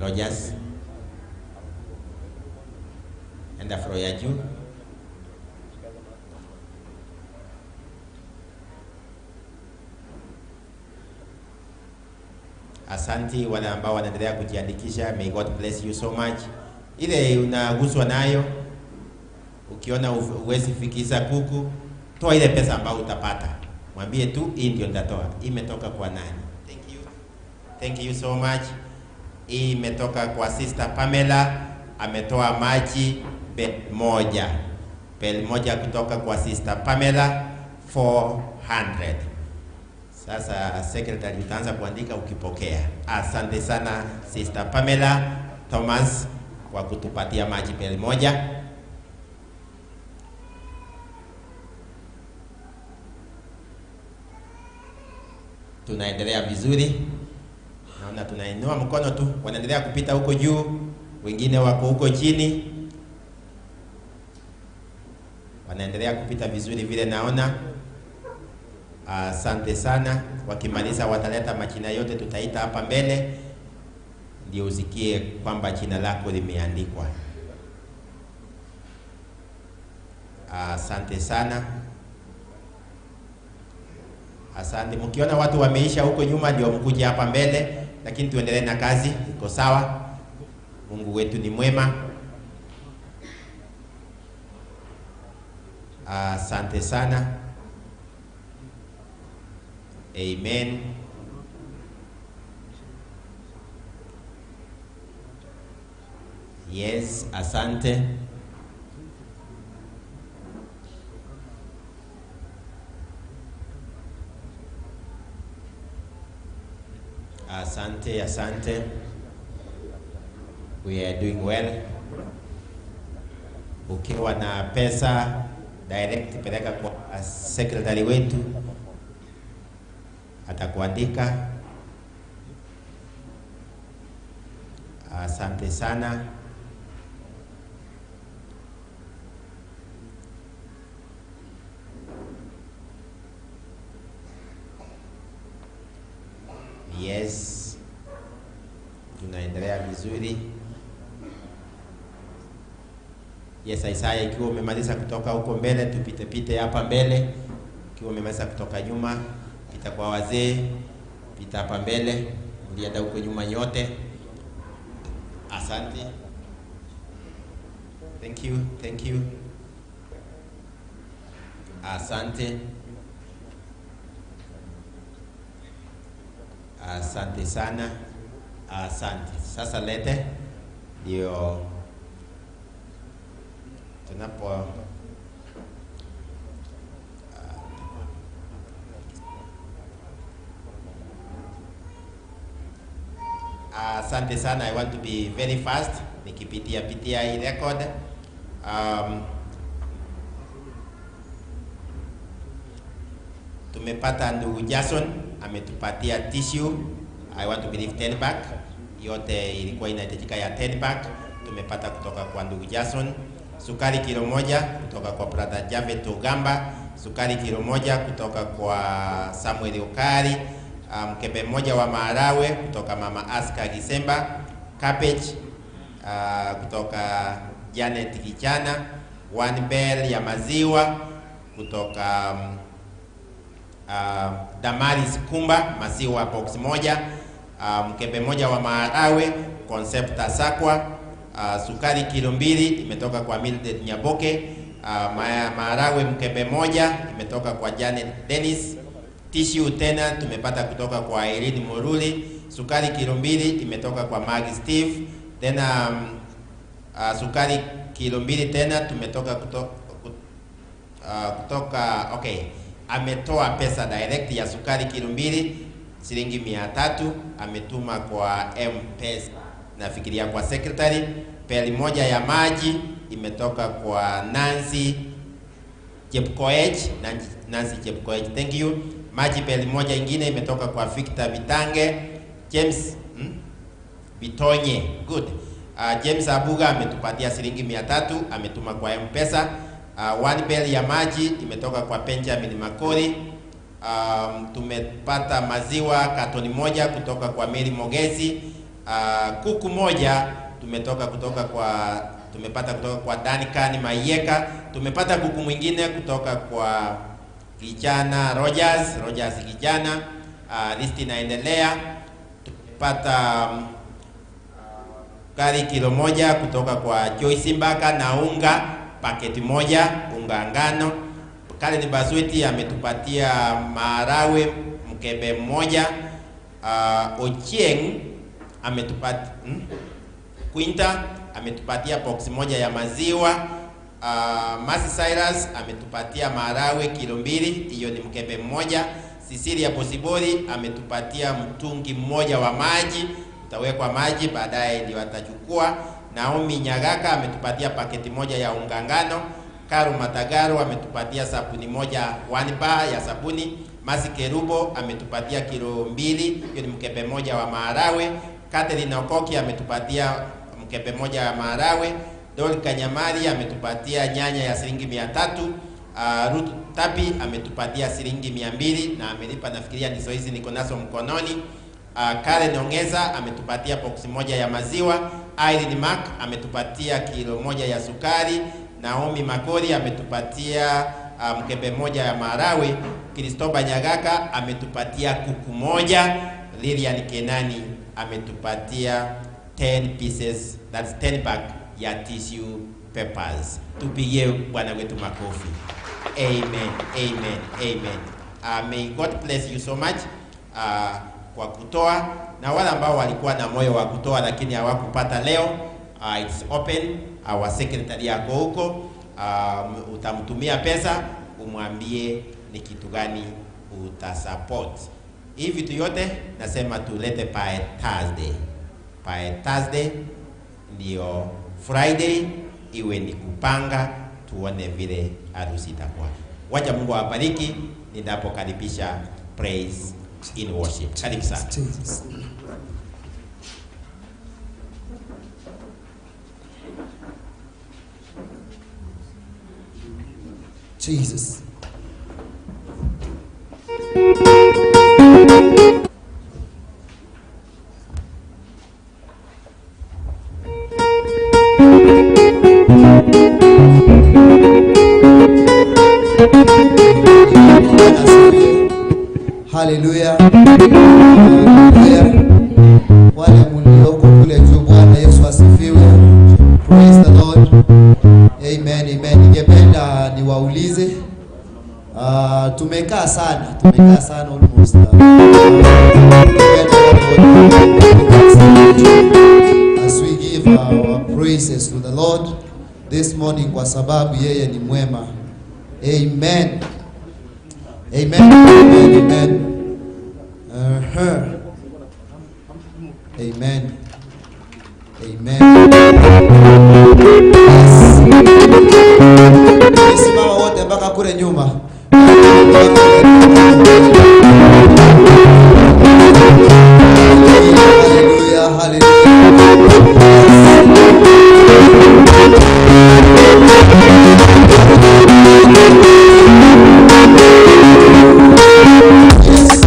Rogers, enda floor ya juu. Asanti wale ambao wanaendelea kujiandikisha. May God bless you so much. Ile unaguswa nayo, ukiona uwezi fikisha kuku, toa ile pesa ambayo utapata. Mwambie tu hii ndio nitatoa. Imetoka kwa nani? Thank you. Thank you so much. Hii imetoka kwa Sister Pamela, ametoa maji bel moja. Bel moja kutoka kwa Sister Pamela 400. Sasa secretary utaanza kuandika ukipokea. Asante sana Sister Pamela Thomas kwa kutupatia maji bel moja. Tunaendelea vizuri. Naona tunainua mkono tu, wanaendelea kupita huko juu, wengine wako huko chini. Wanaendelea kupita vizuri vile naona. Asante sana. Wakimaliza wataleta majina yote, tutaita hapa mbele ndio usikie kwamba jina lako limeandikwa. Asante sana. Asante. Mkiona watu wameisha huko nyuma ndio mkuje hapa mbele, lakini tuendelee na kazi, iko sawa. Mungu wetu ni mwema. Asante sana. Amen. Yes, asante. Asante, asante. We are doing well. Ukiwa na pesa direct peleka kwa secretary wetu, atakuandika. Asante sana. Yes, tunaendelea vizuri. Yes, Isaiah, ikiwa umemaliza kutoka huko mbele, tupite pite hapa mbele. Ikiwa umemaliza kutoka nyuma, pita kwa wazee, pita hapa mbele, mlienda huko nyuma yote. Asante. Thank you, thank you. Asante. Asante sana. Asante. Sasa lete ndio tunapo asante sana. I want to be very fast nikipitia pitia hii record. Tumepata ndugu Jason ametupatia tissue. I want to believe 10 pack. Yote ilikuwa inahitajika ya 10 pack. Tumepata kutoka kwa ndugu Jason. Sukari kilo 1 kutoka kwa brother Javet Ogamba. Sukari kilo 1 kutoka kwa Samuel Okari. Mkebe mmoja wa maharawe kutoka mama Aska Gisemba. Cabbage kutoka Janet Kichana. 1 bell ya maziwa kutoka Damaris Kumba, maziwa box 1. Mkebe mmoja wa maharawe Concepta Sakwa. Sukari kilo 2 imetoka kwa Mildred Nyaboke. Maharawe mkebe 1 imetoka kwa Janet Dennis. Tissue tena tumepata kutoka kwa Irene Muruli. Sukari kilo 2 imetoka kwa Maggie Steve. Tena sukari kilo 2 tena tumetoka kutoka okay, ametoa pesa direct ya sukari kilo 2 shilingi 300 ametuma kwa M-Pesa, nafikiria kwa secretary. Peli 1 ya maji imetoka kwa Nancy Chepkoech, Nancy Chepkoech, thank you. Maji peli 1 ingine imetoka kwa Victor Bitange, James Bitonye, good. James Abuga ametupatia shilingi 300 ametuma kwa M-Pesa. 1 beli ya maji imetoka kwa Benjamin Makori. Tumepata maziwa katoni 1 kutoka kwa Mary Mogezi. Kuku 1 tumetoka kutoka kwa tumepata kutoka kwa Duncan Mayeka. Tumepata kuku mwingine kutoka kwa kijana Rogers kijana. Listi inaendelea. Tumepata sukari kilo 1 kutoka kwa Joyce Mbaka na unga paketi 1, unga ngano. Karen Basweti ametupatia maharagwe mkebe 1. Ochieng ametupatia Quinta ametupatia box 1 ya maziwa. Masi Cyrus ametupatia maharagwe kilo 2, hiyo ni mkebe 1. Cecilia Bosibori ametupatia mtungi 1 wa maji, utawekwa maji baadaye ndio atachukua. Naomi Nyagaka ametupatia paketi 1 ya unga ngano. Karu Matagaro ametupatia sabuni 1, 1 bar ya sabuni. Masi Kerubo ametupatia kilo 2, hiyo ni mkebe 1 wa maharagwe. Catherine Okoki ametupatia mkebe 1 wa maharagwe. Dol Kanyamari ametupatia nyanya ya shilingi 300. Ruth Tapi ametupatia shilingi 200 na amelipa, nafikiria ndizo hizi niko nazo mkononi. Karen Ongeza ametupatia box 1 ya maziwa. Irene Mark ametupatia kilo 1 ya sukari. Naomi Makori ametupatia mkebe 1 ya maharagwe. Kristoba Nyagaka ametupatia kuku 1. Lilian Kenani ametupatia 10 pieces, that's 10 pack ya tissue papers. Tupigie Bwana wetu makofi. Amen, amen, amen. May God bless you so much kwa kutoa, na wale ambao walikuwa na moyo wa kutoa lakini hawakupata leo, it's open. Our secretary yako huko, utamtumia pesa umwambie ni kitu gani utasupport. Hii vitu yote nasema tulete by Thursday. By Thursday ndio Friday iwe ni kupanga, tuone vile harusi itakuwa. Wacha Mungu awabariki ninapokaribisha praise in worship. Karibu sana. Jesus. Jesus. Haleluya. Haleluya. Wale mlioko kule juu, Bwana Yesu asifiwe. Praise the Lord. Amen, amen. Ningependa niwaulize, tumekaa sana, almost. As we give our praises to the Lord this morning, kwa sababu yeye ni mwema. Amen. Amen. Amen. Amen. Amen. Amen. Yes. Simama wote mpaka kule nyuma. Hallelujah, hallelujah. Yes.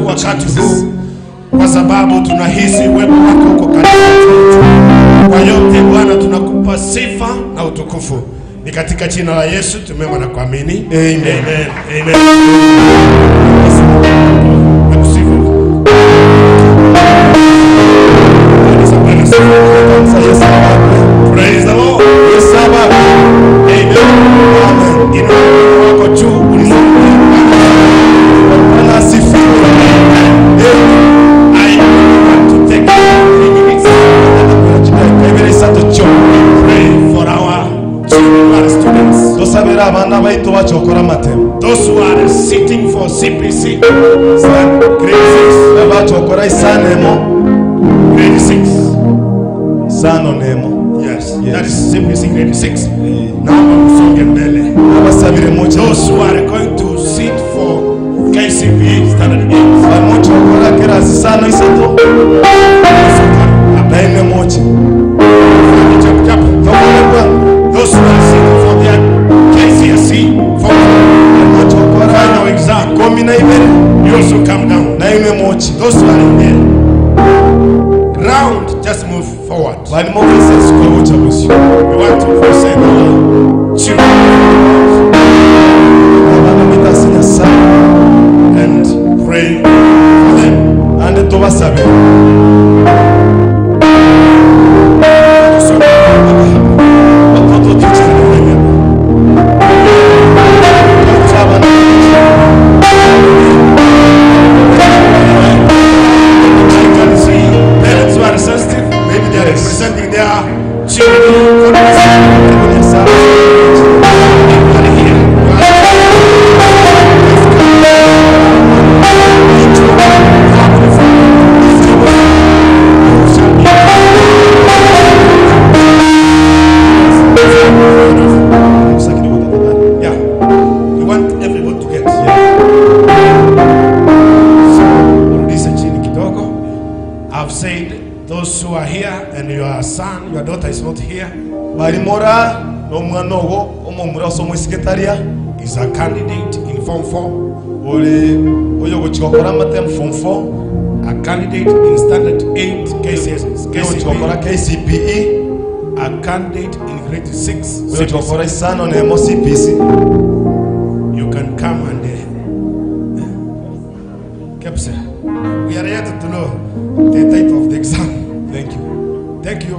Wakati huu kwa sababu tunahisi uwepo wako uko karibu yetu. Kwa yote Bwana, tunakupa sifa na utukufu. Ni katika jina la Yesu tumeomba na kuamini. Amen. Amen. Amen. Nakusifu. Kanisa, Bwana asifiwe. Kanisa, Yesu abakwe. Praise the Lord. Yesu abakwe. Amen. Amen. Inua mkono wako juu unisalimie. Bwana asifiwe. Amen. I want to take 3 minutes Ibiri isatu cyo to pray for our children, our students. Tusabira abana baitu bacokora amatemo. Those who are sitting for CPC, grade 6, Abacokora isanemo. Grade 6. Isano nemo. Yes, Yes. that is CPC grade 6. Naomba msonge mbele. Abasabire muche. Those who are going to sit for KCPE standard 8, Bamucokora kirasi sano isatu also come up. naine muche. Chap, chap. Tokore bwangu. Those who are sitting for their KCSE for Bamucokora final exam, 12 you also come down. Naine muche. Those who are in the round, just move forward. Barimo kweseswa bucha busyo. We want to present our children Abana bitasi Nyasaye and pray for them. Ande tubasabire. So, Watoto tuchire abana. I can see parents who are sensitive, maybe they are Yes. representing their children for this. You are here. You are You shall be- Yeah. We want everybody to get. So, rudishe chini kidogo. I've said those who are here and your son, your daughter is not here, Barimora n'omwana ogwo omomura ase omweseketaria is a candidate in Form 4, ori oyo gochikokora amatemu form 4, a candidate in Standard 8 KCS, oyo gochikokora KCPE, KCPE, a candidate in grade 6. Oyo gochikokora isano nemo CPC. You can come and KEPSA. We are yet to know the title of the exam. Thank you. Thank you,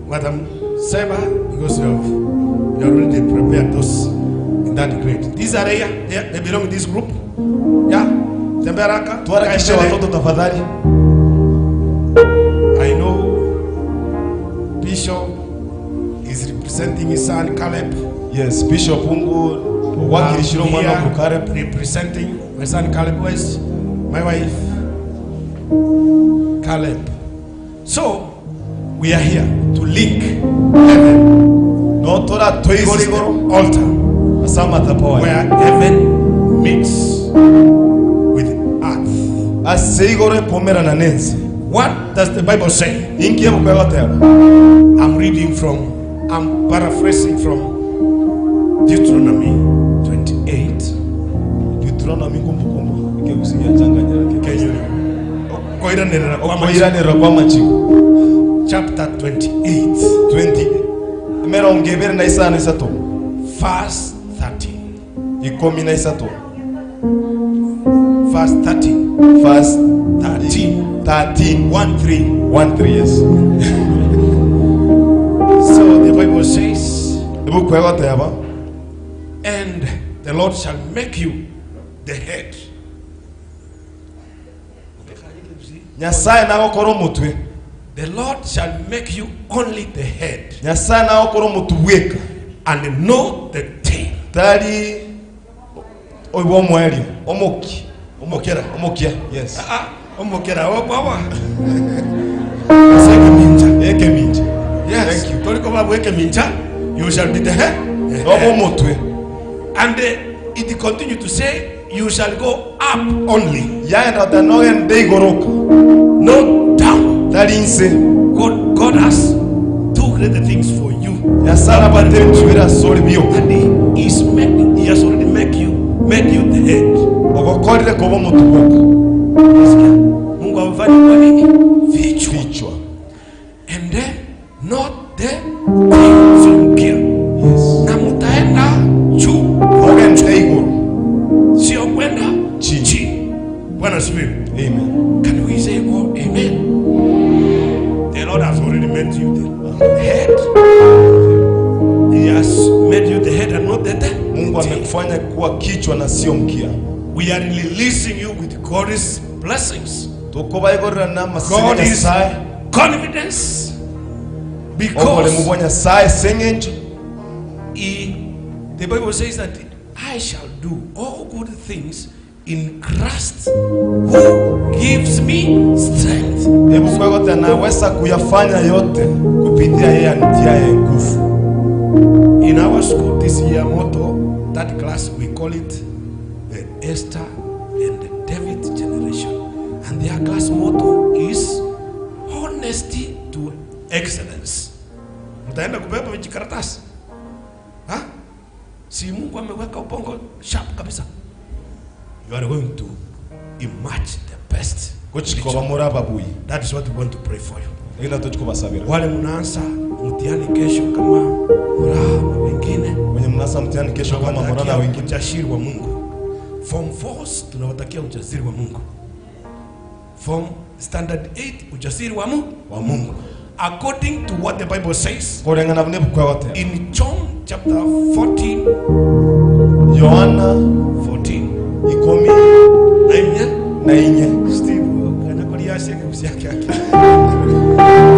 Madam Seba, because you already prepared those in that grade. These are here, they belong to this group. Yeah. Tembea haraka. Tuharakishe Kae mbele. Watoto tafadhali. I know Bishop is representing his son Caleb. Yes, Bishop ungu wakirishira I'm omwana here ku Caleb. representing my son Caleb West, my wife Caleb. So we are here to link heaven. No tora This is the twigoro altar ase amatapo aya where heaven meets with earth. Ase igoro ekomerana nense. What does the Bible say? Inki ebukwegoteba? I'm paraphrasing from Deuteronomy 28. Deuteronomy kumbukumbu ikekusigia changanya. Can you Koiranera kwa machi- okoiranera kwa machiko. Chapter 28, 20 25, verse 13. 13. Verse 13. Verse 13. 13. 1 3. 1 3, yes. So the Bible says, Ebukwegoteba "And the Lord shall make you the head." Nyasaye nagokora omotwe. The Lord shall make you only the head Nyasaye nagokora omotu bweka and not the tail. Tari oiwa omwerio omoki. Omokera. Omokia, yes. Ah, omokera oh, baba. Seke minja. Ekeminja. Yes. Thank you. Toliko babu eke minja. You shall be the head. Noba omotwe. And it continued to say, "You shall go up only, Yaenda tanogende igoroka not down." Tari nse. God has two great things for you. Nyasaye abate ebintu asore bio. And he has already made you the head. Ogokorire kuba omotu bweka. Unasikia? Mungu amefanya kwa nini? Vichwa. Vichwa. And then not the tail. Sio mkia. Yes. Na made you the head. He has made you the head and not the tail. Mungu amekufanya kuwa kichwa na sio mkia. We are releasing you with God's blessings. Tukobaigorera n'amasini God is Nyasaye. confidence. Obole Because mubwa Nyasaye seng'encho. The Bible says that I shall do all good things in Christ who gives me strength. Hebu kwegote naweza kuyafanya yote kupitia yeye anitiaye nguvu. In our school this year motto, that class we call it the Esther and the David generation. And their class motto is honesty to excellence. Mtaenda kubeba vijikaratasi. Ha? Si Mungu ameweka ubongo sharp kabisa. You are going to emerge the best. Kuchikoba muraba buyi. That is what we want to pray for you. Lakini tuchikobasabira. Wale mnaanza mtihani kesho kama Muraha na wengine. Wenye mnaanza mtihani kesho kama Muraha na wengine. Ujasiri wa Mungu. Form 4 tunawatakia ujasiri wa Mungu. Form standard 8 ujasiri wa Mungu. According to what the Bible says in John chapter 14, Yohana 14 ikomi na inye. Steve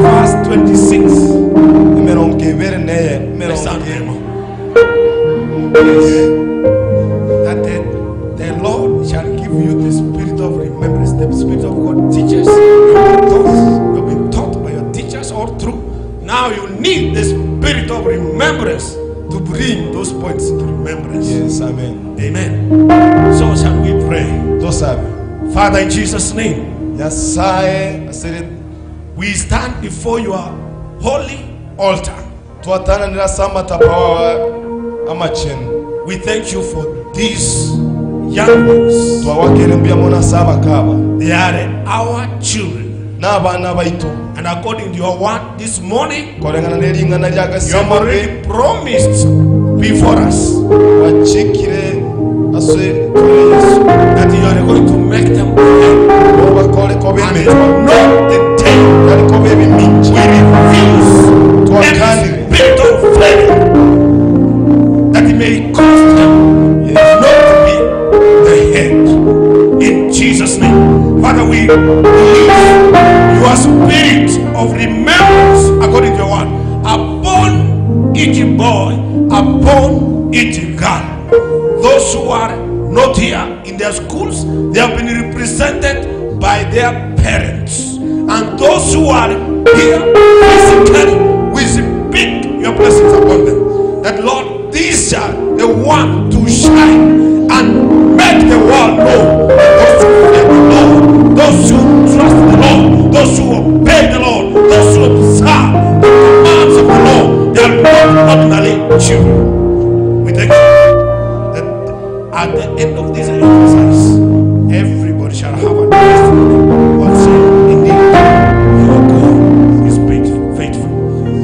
verse 26. That the Lord shall give you the spirit of remembrance. The spirit of God teaches. You've been taught by your teachers all through. Now you need the spirit of remembrance to bring those points to remembrance. Yes, amen. Amen. So shall we pray. Father, in Jesus' name, we stand before your holy altar. We thank you for these young ones. They are our children. And according to your word this morning, you have already promised before us that you are going to make them head and not the tail. We refuse every spirit of failure that it may cause them not to be the head. In Jesus' name. Father, we release your spirit of remembrance according to your word upon each boy, upon each girl. Those who are not here in their schools, they have been represented by their parents. And those who are here physically, we speak your blessings upon them. That Lord, these are the one to shine and make the world know that those who fear the Lord, those who trust the Lord, those who obey the Lord, those who observe the commands of the Lord, they are not ordinary children. We thank you that at the end of this exercise, everybody shall have a testimony. God said, indeed, your God is faithful.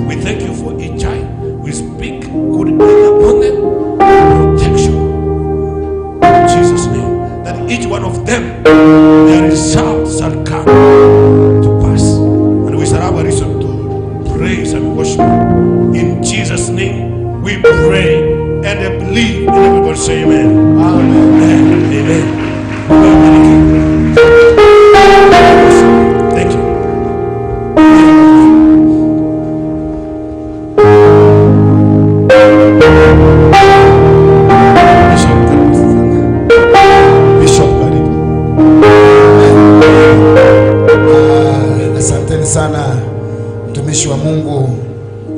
We thank you for each child. We speak good upon them, protection. In Jesus' name, that each one of them, their results shall come to pass. And we shall have a reason to praise and worship. In Jesus' name, we pray and believe. And everybody say amen. Amen. Amen. Thank you. Bishop, karibu. Asanteni sana mtumishi wa Mungu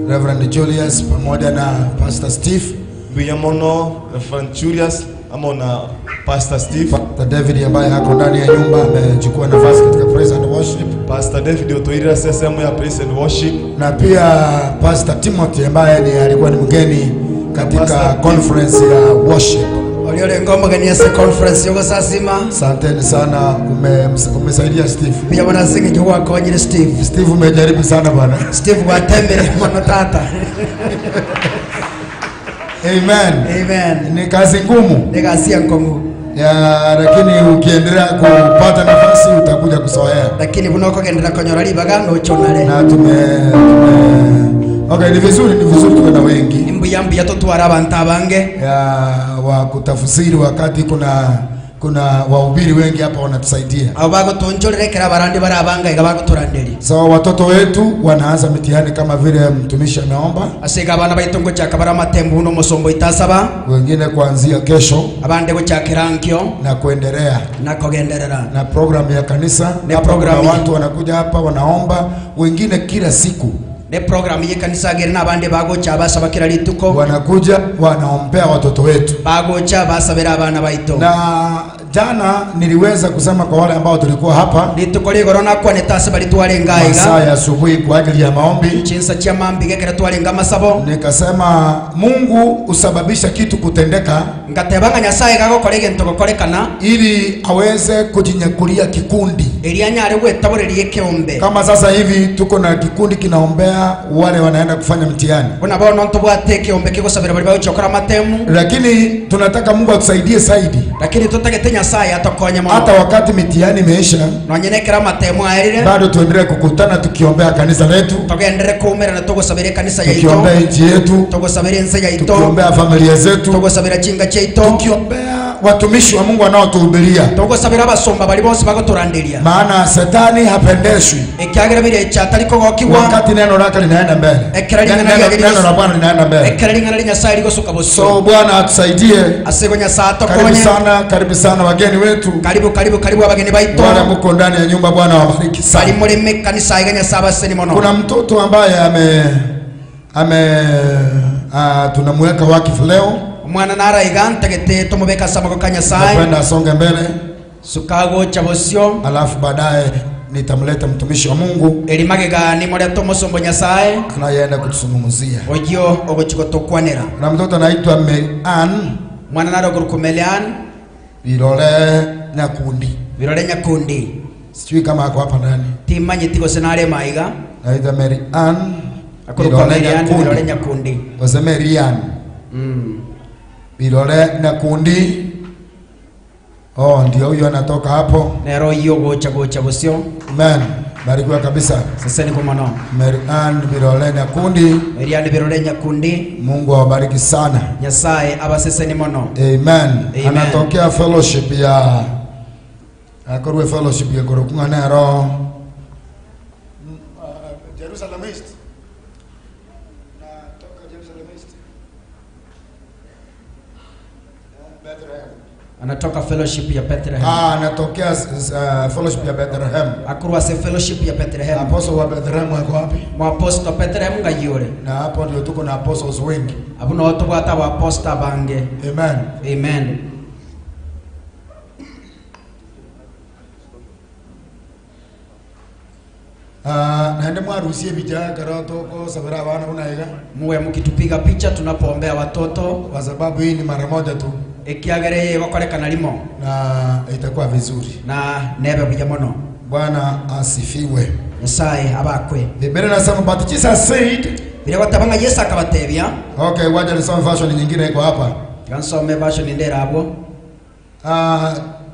Reverend Julius pamoja na Pastor Steve. Biyamono Reverend Julius ama na Pastor Steve. Pastor David ambaye hako ndani ya nyumba amechukua nafasi katika praise and worship. Pastor David otoirira sehemu ya praise and worship. Na pia Pastor Timothy ambaye alikuwa ni mgeni katika conference ya worship. Conference yogo sasima. Asanteni sana, umesaidia Steve. Pia bwana singi juwa konyere Steve. Steve umejaribu sana bwana. Steve watemere mwana tata. Amen. Amen. Ni kazi ngumu. Ni kazi ngumu. Ya, lakini ukiendelea kupata nafasi utakuja kuzoea. Lakini bunokogendera konyora ribaga nochonare. Na tume okay, ni vizuri tuwe na wengi. Mbuya mbuya totwara abantu abange ya wa kutafsiri wakati kuna wahubiri wengi hapa wanatusaidia. Abo bagotonchorerekera barandi barabanga iga bagoturanderi. So watoto wetu wanaanza mitihani kama vile mtumishi ameomba. Asega abana baitongo chakabara matembu no musombo itasaba. Wengine kuanzia kesho. Abande gochakerankio na kuendelea. Na kugenderera. Na programu ya kanisa. Na programu watu wanakuja hapa wanaomba, wengine kila siku. Ne programu ye kanisa gerina abande bagocha basaba kila lituko. Wanakuja wanaombea watoto wetu. Bagocha basabera abana baito. Na jana niliweza kusema kwa wale ambao tulikuwa hapa. Lituko ligorona kwa netase bali twalenga iga. Masaa ya asubuhi kwa ajili ya maombi. Chinsa cha mambi gekera twalenga masabo. Nikasema Mungu usababisha kitu kutendeka. Ngatebanga Nyasaye gagokorege ntogokorekana ili aweze kujinyakulia kikundi. Ili anyare gwetaborerie keombe. Kama sasa hivi tuko na kikundi kinaombea wale wanaenda kufanya mtihani. Bona bono ntobwate keombe kigosabira bali bagochokora matemu. Lakini tunataka Mungu atusaidie zaidi. Lakini tutagete Nyasaye atokonye mono. Hata wakati mitihani imeisha, nonyenekera matemu aerire, bado tuendelee kukutana tukiombea kanisa letu. Tugendere kuumira na tugosabira kanisa yetu. Tukiombea nchi yetu. Tugosabira nse yaito. Tukiombea familia zetu. Tugosabira chinga cheito. Tukiombea watumishi wa Mungu wanaotuhubiria. Tugosabira abasomba bali bonse bagoturandiria. Maana shetani hapendeshwi. Ekiagera bire chatari kogokiwa. Wakati neno lake linaenda mbele. Neno la Bwana linaenda mbele. Ekera lingana Nyasaye ligosuka boso. So Bwana atusaidie. Asego Nyasaye atokonye. Karibu sana wageni wetu. Karibu karibu karibu abageni baito. Wale mko ndani ya nyumba Bwana wabariki sana. Bali muri kanisa iga Nyasaye abaseni mono. Kuna mtoto ambaye ame tunamweka wakifu leo. Mwana nara iga ntegete tumubeka samako ka Nyasaye. Napenda asonge mbele. Sukago chabosio. Alafu baadaye nitamleta mtumishi wa Mungu. Elimagega ni moria tomosombo Nyasaye anayeenda kutuzungumzia. Ojo ogochikotokwanera. Na mtoto anaitwa Merian. Mwana naro gurukumelian. Birole Nyakundi. Birole Nyakundi. Sijui kama ako hapa ndani. Timanye tigo senare maiga. Naitwa Merian. Birole Nyakundi. Birole Nyakundi. Waseme Merian. Birole Nyakundi. Oh, ndio huyo anatoka hapo. Nero hiyo gocha gocha bosio. Amen. Barikiwa kabisa. Sasa ni kwa Merian Birole Nyakundi. Merian Birole Nyakundi. Mungu awabariki sana. Nyasaye abasese ni mono. Amen. Amen. Anatokea fellowship ya akorwe fellowship ya Gorokunga nero. Jerusalem East. Na toka Jerusalem East. Bethlehem. Anatoka fellowship ya Bethlehem. Anatokea fellowship ya Bethlehem. Akurwa se fellowship ya Bethlehem. Apostle wa Bethlehem wako wapi? Mwapostle Bethlehem ngayore. Na hapo ndio tuko na apostles wengi. Abuno watu bwata wa apostle bange. Amen. Amen. Naende mwarusie picha karotoko sabara wana unaiga. Muwe mkitupiga picha tunapoombea watoto kwa sababu hii ni mara moja tu. Ekiagere gokorekana limo na itakuwa vizuri. Na nebe buya mono. Bwana asifiwe. Nyasaye abakwe. Biblia inasema but Jesus said, Biblia batabanga Yesu akabatebia. Okay, wacha nisome version nyingine iko hapa. Kansome version ndera abo.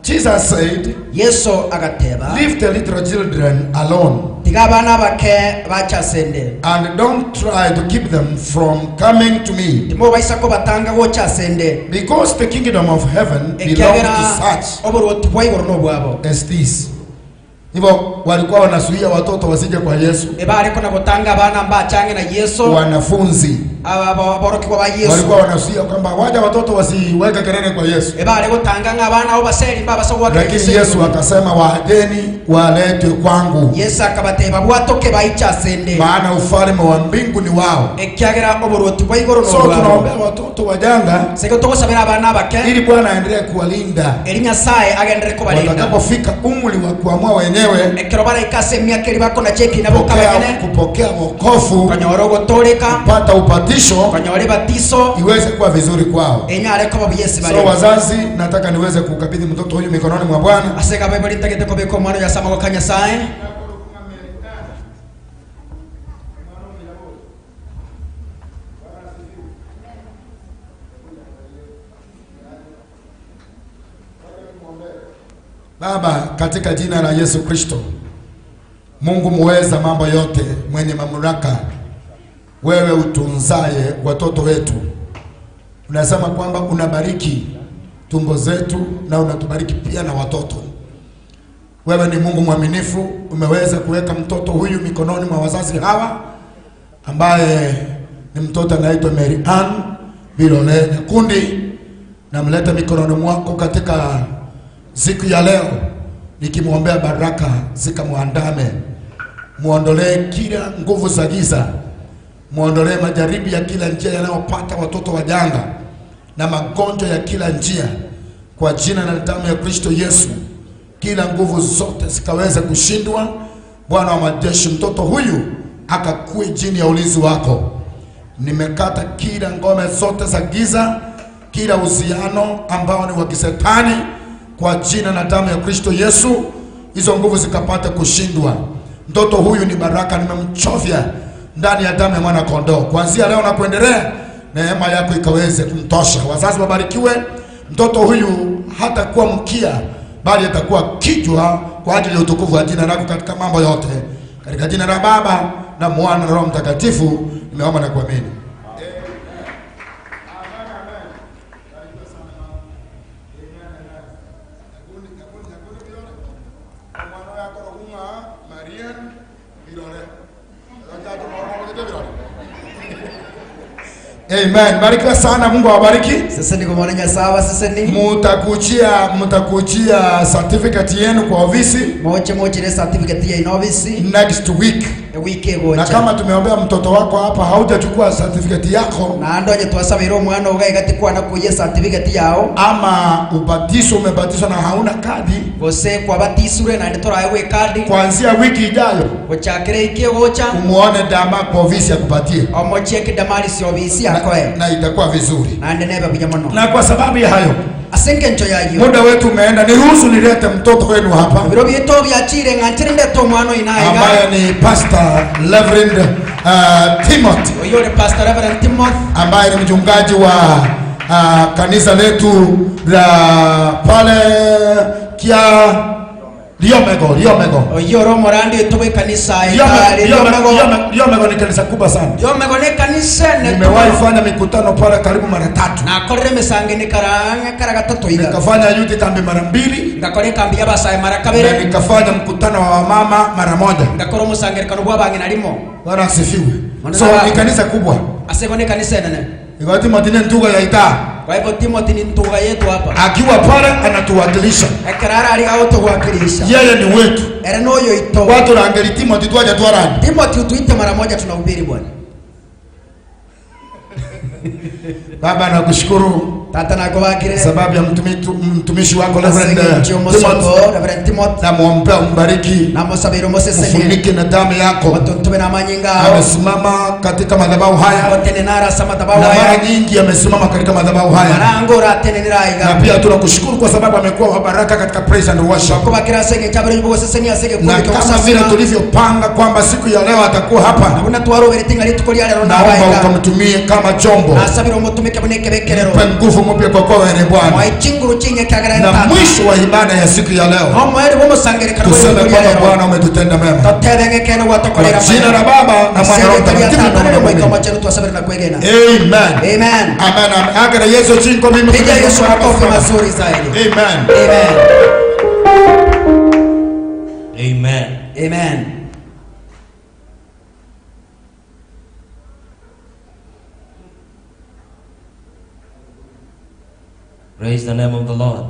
Jesus said, Yesu agateba, leave the little children alone. Tiga abana bake bachasende. And don't try to keep them from coming to me. Timo baisa ko batanga gochasende. Because the kingdom of heaven belongs to such as this. Hivyo walikuwa wanazuia watoto wasije kwa Yesu. Ebare kona gotanga abana mbachange na Yesu. Wanafunzi aborokiwa ba Yesu walikuwa wanazuia kwamba waja watoto wasiweke kelele kwa Yesu. Ebare gotanga ng'abana abo baseri mbabasogwa. Lakini Yesu akasema waajeni waletwe kwangu. Yesu akabateba bwatoke baichasende. Maana ufalme wa mbingu ni wao. Ekiagera oboroti bwa igoro no So wao. tunaombea watoto wajanga. Sego togosabera abana bake. Ili Bwana aendelee kuwalinda. Eli Nyasaye agendelee kubalinda. Watakapofika umri wa kuamua wenyewe. Ekero baraikase emiaka eri bakona cheki nabo kabanyene. Kupokea wokovu. Konyora ogotoreka. Kupata upatisho. Konyora batiso. Iweze kuwa vizuri kwao. Enyare koba buyesi bale. So wazazi, nataka niweze kukabidhi mtoto huyu mikononi mwa Bwana. Aseka Bible nitagete kobeko mwana ya sama kwa Nyasaye. Baba, katika jina la Yesu Kristo, Mungu muweza mambo yote, mwenye mamlaka, wewe utunzaye watoto wetu, unasema kwamba unabariki tumbo zetu na unatubariki pia na watoto. Wewe ni Mungu mwaminifu, umeweza kuweka mtoto huyu mikononi mwa wazazi hawa, ambaye ni mtoto anaitwa Mary Ann Bilole Nyakundi. Namleta mikononi mwako katika siku ya leo, nikimwombea baraka zikamwandame, muondolee kila nguvu za giza, muondolee majaribu ya kila njia yanayopata watoto wajanga na magonjwa ya kila njia, kwa jina na damu ya Kristo Yesu, kila nguvu zote zikaweza kushindwa. Bwana wa majeshi, mtoto huyu akakue chini ya ulinzi wako. Nimekata kila ngome zote za giza, kila uhusiano ambao ni wa kisetani, kwa jina na damu ya Kristo Yesu, hizo nguvu zikapata kushindwa. Mtoto huyu ni baraka, nimemchovya ndani ya damu ya mwana kondoo. Kuanzia leo na kuendelea, neema yako ikaweze kumtosha. Wazazi wabarikiwe. Mtoto huyu hatakuwa mkia, bali atakuwa kichwa kwa ajili ya utukufu wa jina lako katika mambo yote. Katika jina la Baba na Mwana na Roho Mtakatifu nimeomba na kuamini. Amen. Barikiwa sana, Mungu awabariki. Sasa ni kumwona sawa sasa ni mutakuchia certificate yenu kwa ofisi. Moche moche ile certificate ya ofisi next week. Wiki gocha. Na kama tumeombea mtoto wako hapa haujachukua certificate yako, na ndo twasabira omwana ogaigati kwana kuye certificate yao, ama ubatizo umebatizwa na hauna kadi, gose kwabatisure na nditorawe kadi, kuanzia wiki ijayo gochakire iki gocha umuone dama kwa ofisi akupatie, omocheke damari si ofisi yako na itakuwa vizuri na ndenebe kuja mono. Na kwa sababu ya hayo asengencho yayo muda wetu umeenda, niruhusu nilete mtoto wenu hapa biro bito byachire ngantire ndeto mwana inaiga ambaye ni Pastor Reverend Timothy. Oyole Pastor Reverend Timothy ambaye ni mchungaji wa kanisa letu la pale kia Liomego. Oyoro morandi tobe kanisa ya Liomego. Liomego ni kanisa kubwa sana. Liomego ni kanisa ne. Nimewahi fanya mikutano pale karibu mara tatu. Na korere misange ni karanga karagatatu iga. Nikafanya youth kambi mara mbili. Ngakore kambi y'abasaye mara kabere. Na nikafanya mkutano wa wamama mara moja. Ngakora umusangerekano bw'abangina limo. Bwana asifiwe. So ni kanisa kubwa. Asego ni kanisa nene. Ikawati Martine ntuga ya ita. Kwa hivyo Timothy ni ntuga yetu hapa. Akiwa pale anatuwakilisha. Ekerara ali autowakilisha. Yeye ni wetu. Era noyo ito. Watu rangeli Timothy tuaje tuarani. Timothy utuite mara moja tunahubiri Bwana. Baba nakushukuru. Tata nakubakire. Sababu ya mtumishi wako Reverend Timothy. Na muombe umbariki. Na musabiro Moses ufunike na damu yako. Watutume na manyinga. Amesimama katika madhabahu haya. Watenenara sama madhabahu Na haya. mara nyingi amesimama katika madhabahu haya. Marangora teneniraiga. Na pia tunakushukuru kwa sababu amekuwa wa baraka katika praise and worship. Kubakira senge chabere yubo seseni asenge Na kama vile tulivyopanga kwamba siku ya leo atakuwa hapa. Na buna twarobere tinga lituko lya leo na Naomba ukamtumie kama chombo. Na sabiro mutumike buneke bekerero. Mpe nguvu mpya kwa kwa wewe Bwana. Na mwisho wa ibada ya siku ya leo tuseme kwamba Bwana umetutenda mema. Kwa jina la Baba na Mwana na Roho Mtakatifu. Amen. Amen. Amen. Agara Yesu chinko mimi. Piga Yesu makofi mazuri zaidi. Amen. Amen. Amen. Amen. Praise the name of the Lord.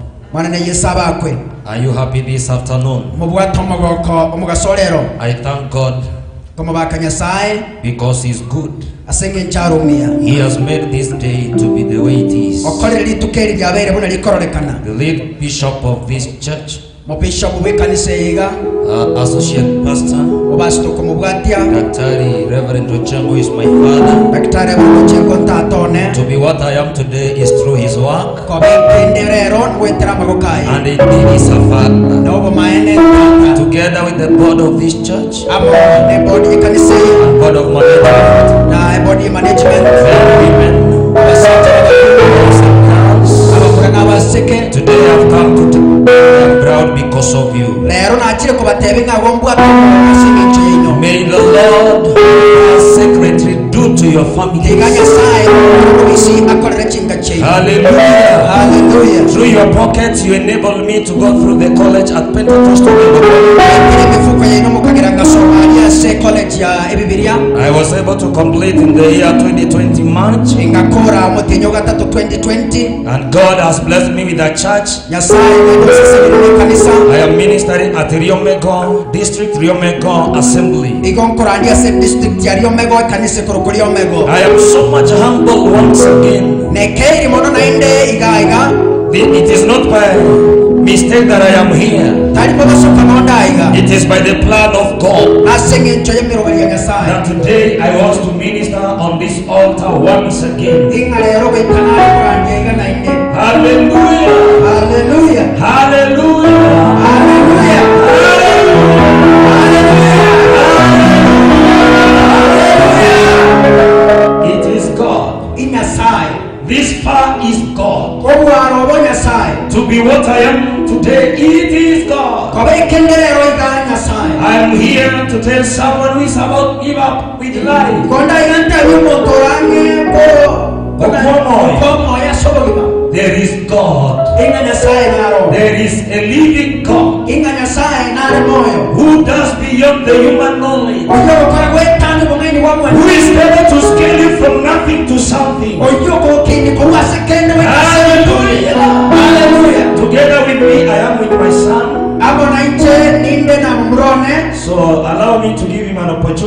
Are you happy this afternoon? I thank God because He's good. He has made this day to be the way it is. The lead bishop of this church, associate pastor, Daktari Reverend Ochengo is my father. To be what I am today is through his work, and indeed is a father. Together with the board of this church and board of management, men, women, boys and girls, today I've come to proud because of you. Rero nachire kubatebe ng'ago mbwate ase eng'encho yaino. May the Lord, our secretary, do to your Tiga families. Nyasaye obisi akorere chinga chiaino. Hallelujah. Haleluya. Through your pockets, you enabled me to go through the college at Pentecostal Bible. Ekire emifuko yaino mukagira ngasoma aria ase college ya ebibiria. I was able to complete in the year 2020 March, Ngakora mutinyo gatatu 2020. and God has blessed me with a church. Nyasaye naendosesegere kanisa. I am ministering at Riomego District, Riomego Assembly. Igo nkorandia ase district ya Riomego ekanisa ekorokwa Riomego. I am so much humble once again. Nekeiri mono naende iga iga. It is not by mistake that I am here. Tari mogosoka nonda iga. It is by the plan of God Ase eng'encho y'emiroberi ya Nyasaye that today I want to minister on this altar once again. Ing'a rero goikana korandia iga naende. Hallelujah! Haleluya. Hallelujah! Haleluya. It is God. Inyasaye. This far is God. Obwaro obo Nyasaye. To be what I am today, it is God. Koba ekenderero iga Nyasaye. I am here to tell someone who is about to give up with life. Konda iga ntebi omonto orange ko Okomoyo. komoyo ase obogima. There is God. Ing'a Nyasaye naro. There is a living God Ing'a Nyasaye nare moyo. Who does beyond the human knowledge, Oyo okora gwetani obong'aini bwa who mwana. is able to scale you from nothing to something. Oyo okokini korwa ase kende. Hallelujah. Haleluya. Together with me, I am with my son. Abo nainche ninde na murone. So allow me to give him an opportunity.